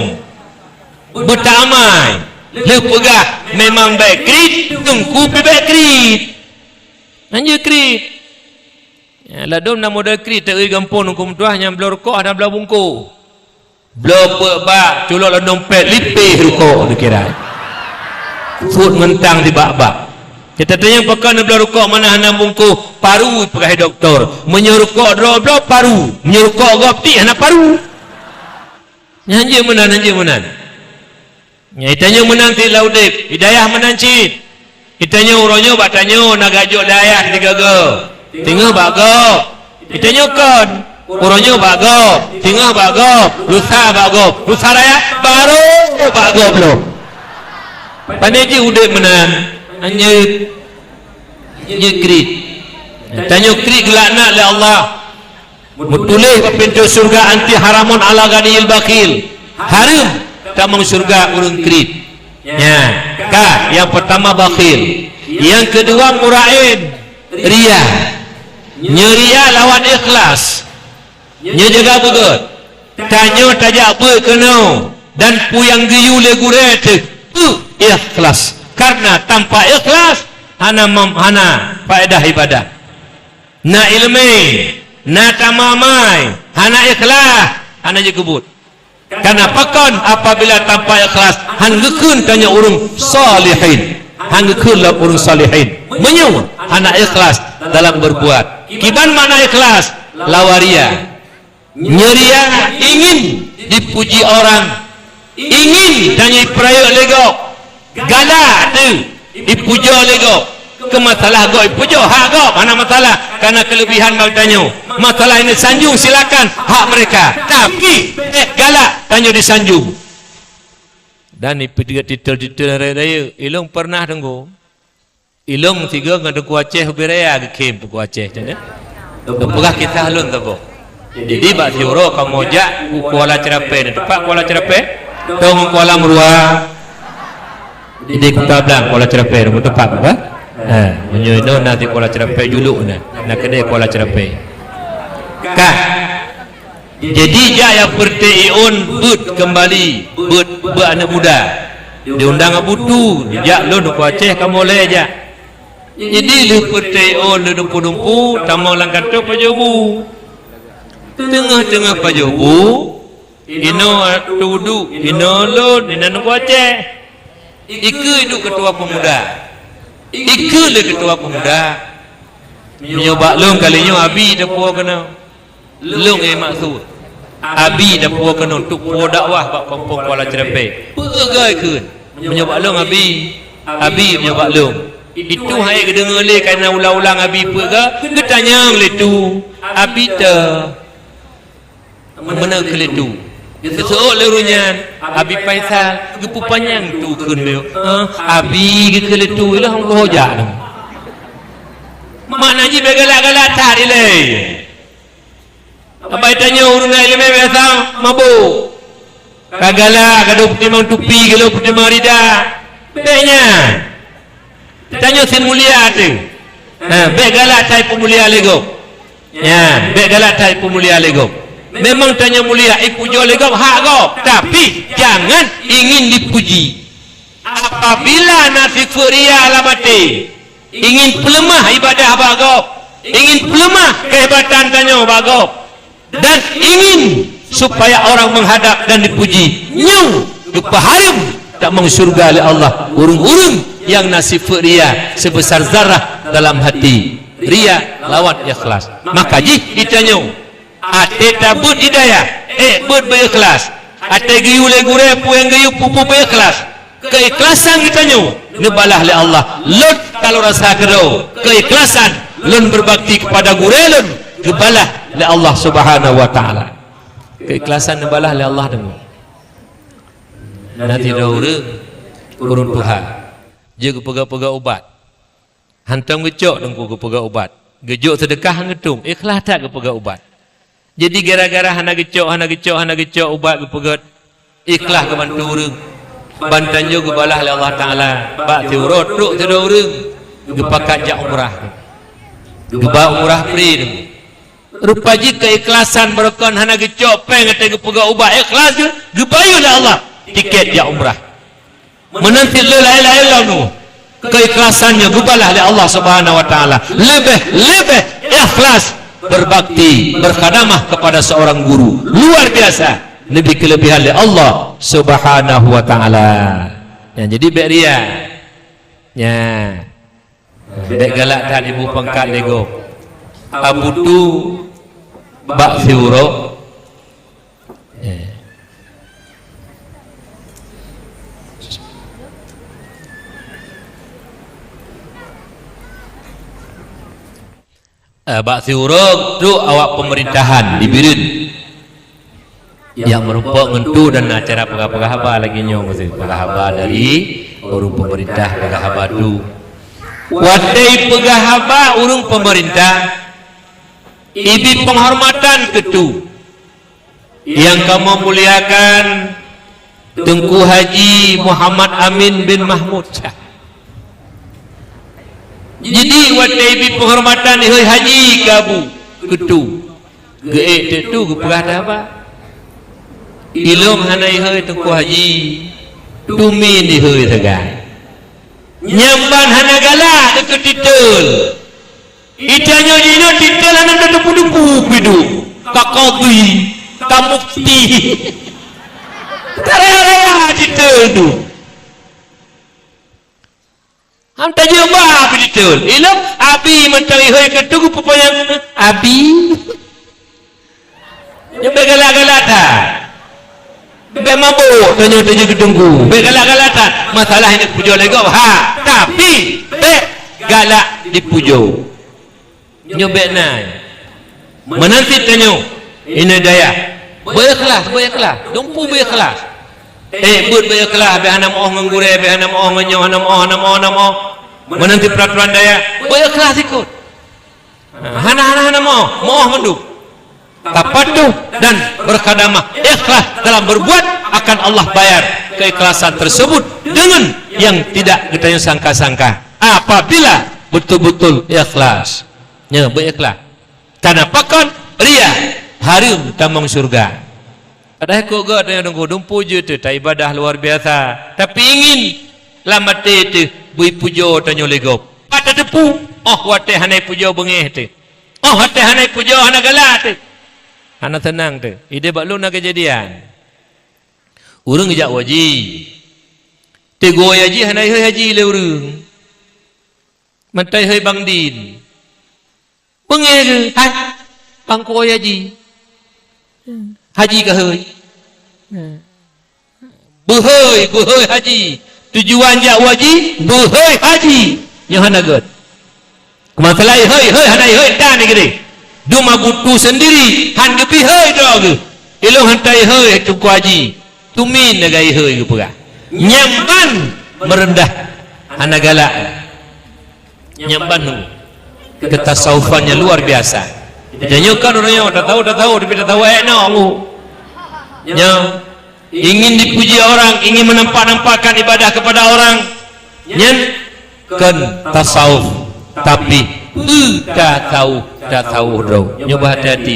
Beutamai, lheueh peugah, memang bèk kriet, teungku pih bèk kriet. Han jeuet kriet. Ya, ladôm na model kriet, teu-eu gampông teungku meutuah nyang bloe rukok hana bloe bungkôh. Bloe peuet bak, culok lam dompet, lipéh rukok dikira. Peuet mantong sibak-bak. Geutanyoe pakon neubloe rukok meunan hana bungkôh, paru peugah dokto. Meunyoe rukok droe bloe paru, meunyoe rukok gob tiek hana paru. Nyan jeuet meunan, nyan jeuet meunan. Nyan tanyoe meunan cit lam udép, hidayah meunan cit. Geutanyoe uroe nyoe bak tanyoe na gajok dayah sigoe-goe. Teungoh bak gob. Geutanyoe kon. Uroe nyoe bak gob. Teungoh bak gob. Lusa bak gob. Lusa raya barô bak gob lom. Pane jih udép meunan. Anjeut. Jeuet kriet. Tanyoe kriet geulaknat lé Allah. Meutuléh bak pintoe syeuruga anti haramun ala ghaniyil bakhil. Hareuem tamong syeuruga ureueng kriet. Nya, ka, nyang peurtama bakhil. Nyang keudua muraén, ria. Nyoe ria lawan ikhlas. Nyoe jaga beugöt. Tanyoe tajak beuet keunoe dan peue nyang geuyue lé gurèe teuh peue ikhlas. Karena tanpa ikhlas hana mam-, hana faedah ibadah. Na ileumèe, na tamamai, hana ikhlas, hana jeuet keubuet. Karena pakon apabila tanpa ikhlas han geukheun tanyoe ureueng salihin, han geukheun lom ureueng salihin. Meunyoe hana ikhlas dalam berbuat. Kiban makna ikhlas? Lawan ria. Nyoe ria ingin dipuji orang, ingin tanyoe ipeurayeuk lé gob, galak teuh ipujoe lé gob. Keu masalah gob ipujoe, hak gob hana masalah, karena kelebihan bak tanyoe. Masalah ini sanjung silakan, hak mereka. Tapi bèk galak tanyoe disanjung. Dan ipeuteubiet titel-titel rayeuk-rayeuk, ilôn pernah deungö. Ilôn sigoe ngon Teungku Aceh ubé raya geukhém Teungku Aceh, teuh. Lôn peugah kisah lôn saboh. Jadi, bak siuroe kamoe jak u Kuala Cerapè, na teumpat Kuala Cerapè? Tong Kuala Meurua. Jadi, Kuta Blang, Kuala Cerapè, na teumpat apa? Ha, meunyoe inoe na di Kuala Cerapè julok na. Na keudè Kuala Cerapè. Ka. Jadi, jak nyang peureutée iôn beuet keumbali, beuet, beuet aneuk muda. Diundang Abu Tu, jak lôn Teungku Aceh kamoe lhèe jak. Jadi, lheueh peureutée iôn lé dumpeue-dumpeue, tamong lam kantô pajoh bu. Teungoh-teungoh pajoh bu, inoe Teungku, inoe lôn, inan Teungku Aceh. Ikeue duek keutua peumuda. Ikeue lé keutua peumuda. Meunyoe bak lôn kali nyoe abi tapuwoe keunoe. Lôn nyang maksud. Abi tapuwoe keunoe untuk puwoe dakwah bak kampông Kuala Cerapè. Peue gai kheun? Meunyoe bak lôn abi, abi meunyoe bak lôn. Itu hai geudeungoe lé kareuna ulang-ulang abi peue ga, geutanyong lé Tu, abi teuh. Meunan keuh lé Tu. Geuseuôt lé ureueng nyan, Abi Faisal, geupeupanyang Tu kheun lé, eh, Abi geukheun lé Tu, ilôn hana lôn jak lom. Makna jih bèk galak-galak that ilèe. Abai tanyoe ureueng na ileumèe biasa mabök. Ka galak, ka lheueh peutimang tupi, ka lheueh peutimang rida. Bèk nyan. Tanyoe sit mulia teuh. Ha, bèk galak that ipeumulia lé gob. Nyan, bèk galak that ipeumulia lé gob. Memang tanyoe mulia, ipujoe lé gob hak gob, tapi jangan ingin dipuji. Apabila na sifeuet ria lam até, ingin peuleumah ibadah bak gob, ingin peuleumah keuhebatan tanyoe bak gob, dan ingin supaya orang menghadap dan dipuji, nyoe geupeuhareuem tamong syeuruga lé Allah ureueng-ureueng nyang na sifeuet ria seubeusa zarah dalam hati. Ria lawan ikhlas. Maka jih geutanyoe, até tabeuet hidayah, ék beuet beu ikhlas. Até geuyue lé gurèe peue nyang geuyue peue-peue beu ikhlas. Keuikhlasan geutanyoe neubalah lé Allah. Lôn ka lôn rasa keudroe keuikhlasan lôn beubakti keupada gurèe lôn geubalah lé Allah Subhanahu wa Taala. Keuikhlasan neubalah lé Allah deungoe. Na sidroe ureueng ureuëng tuha. Jeuet geupeugah-peugah ubat. Hantom geucok teungku geupeugah ubat. Geujok seudeukah han geutueng, ikhlas that geupeugah ubat. Jadi gara-gara hana geucok, hana geucok, hana geucok ubat geupeugah, ikhlas geubantu ureuëng. Ban tanyoe geubalah lé Allah Taala. Bak siuroe trok sidroe ureuëng geupakat jak umrah. Geuba umrah free teungku. Rupa jih keikhlasan beureukan hana geucok péng ateueh geupeugah ubat, ikhlas geu-, geubayeue lé Allah tiket jak umrah. Meunan cit lé laén-laén lom keikhlasan nyoe geubalah lé Allah Subhanahu wa Taala. Leubeh-leubeh ikhlas berbakti, berkhidmat kepada seorang guru. Luar biasa. Leubeh keuleubaihan lé Allah Subhanahu wa Taala. Ya, jadi bék ria. Ya. Bék galak that ibu pangkat lego. Abu tu bak siuroe. Eh. Eh, bak siuroe trok awak pemerintahan di Bireuen. Nyang meurumpok ngon tu dan acara peugah-peugah haba lagée nyoe meusti peugah haba dari ureuëng pemerintah peugah haba tu. Watée peugah haba ureuëng pemerintah, ibi penghormatan keu tu. Nyang kamoe muliakan Teungku Haji Muhammad Amin bin Mahmud Syah. Jadi watée ibi penghormatan ihôi haji kabu keu tu. Geuék teuk tu geupeugah haba. Ilong hana ihôi Teungku Haji, tumin ihôi sagai. Nyang ban hana galak keu titel. Itanyoe jinoe titel hana teudepu-depu pidu. Ka qadhi, ka mufti. Taraya-raya titel tu. Hana tajeuet ba abi titel. Ilong abi mantong ihôi keu tu geupeupanjang abi. Nyoe bék galak-galak that. Bék mabök tanyoe tajeuet keu teungku. Bék galak-galak that. Masalah ini pujoe lé gob ha. Tapi bék galak dipujoe. Nyoe bék na. Meunan cit tanyoe, inong dayah. Beuikhlas, beuikhlas. Dumpu beuikhlas. Eh, beuet beuikhlas, bék hana meu'oh ngon gurée, bék hana meu'oh ngon nyoe, hana meu'oh, hana meu'oh, hana meu'oh. Meunan cit peraturan dayah, beuikhlas ikot. Hana, hana, hana meu'oh, meu'oh mandum. Tapatuh dan berkhidmat, ikhlas dalam berbuat, akan Allah bayar keikhlasan tersebut dengan yang tidak geutanyoe sangka-sangka. Apabila betul-betul ikhlas. Nyoe beuikhlas. Tanpa kon ria, hareuem tamong syeuruga. Padahai kok geutanyoe dumpu jeuet taibadah luar biasa, tapi ingin lam até teuh beuipujoe tanyoe lé gob. Pat tateupeue, oh watée hana ipujoe beungéh teuh. Oh watée hana ipujoe hana galak teuh. Hana seunang teuh. Idéh bak lôn na keujadian. Ureuëng jak haji. Teungoh haji hana ihôi haji lé ureuëng. Mantong ihôi bang din. Beungéh geuh, hai, bang kuwoe haji. Haji ka hôi. Beuhôi, beuhôi haji. Tujuan jak haji, beuhôi haji. Nyoe hana gét. Masalah ihôi, hôi, hana ihôi, dan igede. Dum abu tu sendiri, han geubi hôi droe geuh. Ilong han ta ihôi Teungku Haji. Tumin lagée ihôi geupeugah. Nyang ban meureundah hana galak. Nyang ban keutasawufan nyang luar biasa. Tanyoe kan ureuëng nyoe tatawuf, tatawuf, tapi tatawuf ék nong. Nyoe ingin dipuji orang, ingin menampak-nampakkan ibadah kepada orang. Nyan kon tasawuf, tapi peue tasawuf, tasawuf droe. Nyoe beuhati-hati.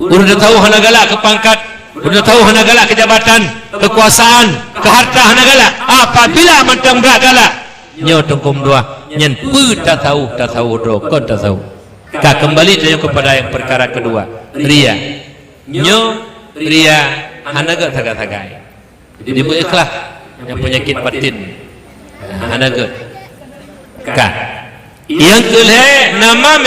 Ureuëng tasawuf hana galak keu pangkat, ureuëng tasawuf hana galak keu jabatan, keukuasaan, keu harta hana galak. Apabila mantong brat galak, nyoe teungku meutuah, nyan peue tasawuf, tasawuf droe, kon tasawuf. Ka keumbali tanyoe keupada nyang peukara keudua, ria. Nyoe ria hana gét sagai-sagai. Jadi beuikhlas nyang peunyakét batin. Hana gét. Ka. Nyang keu lhée nama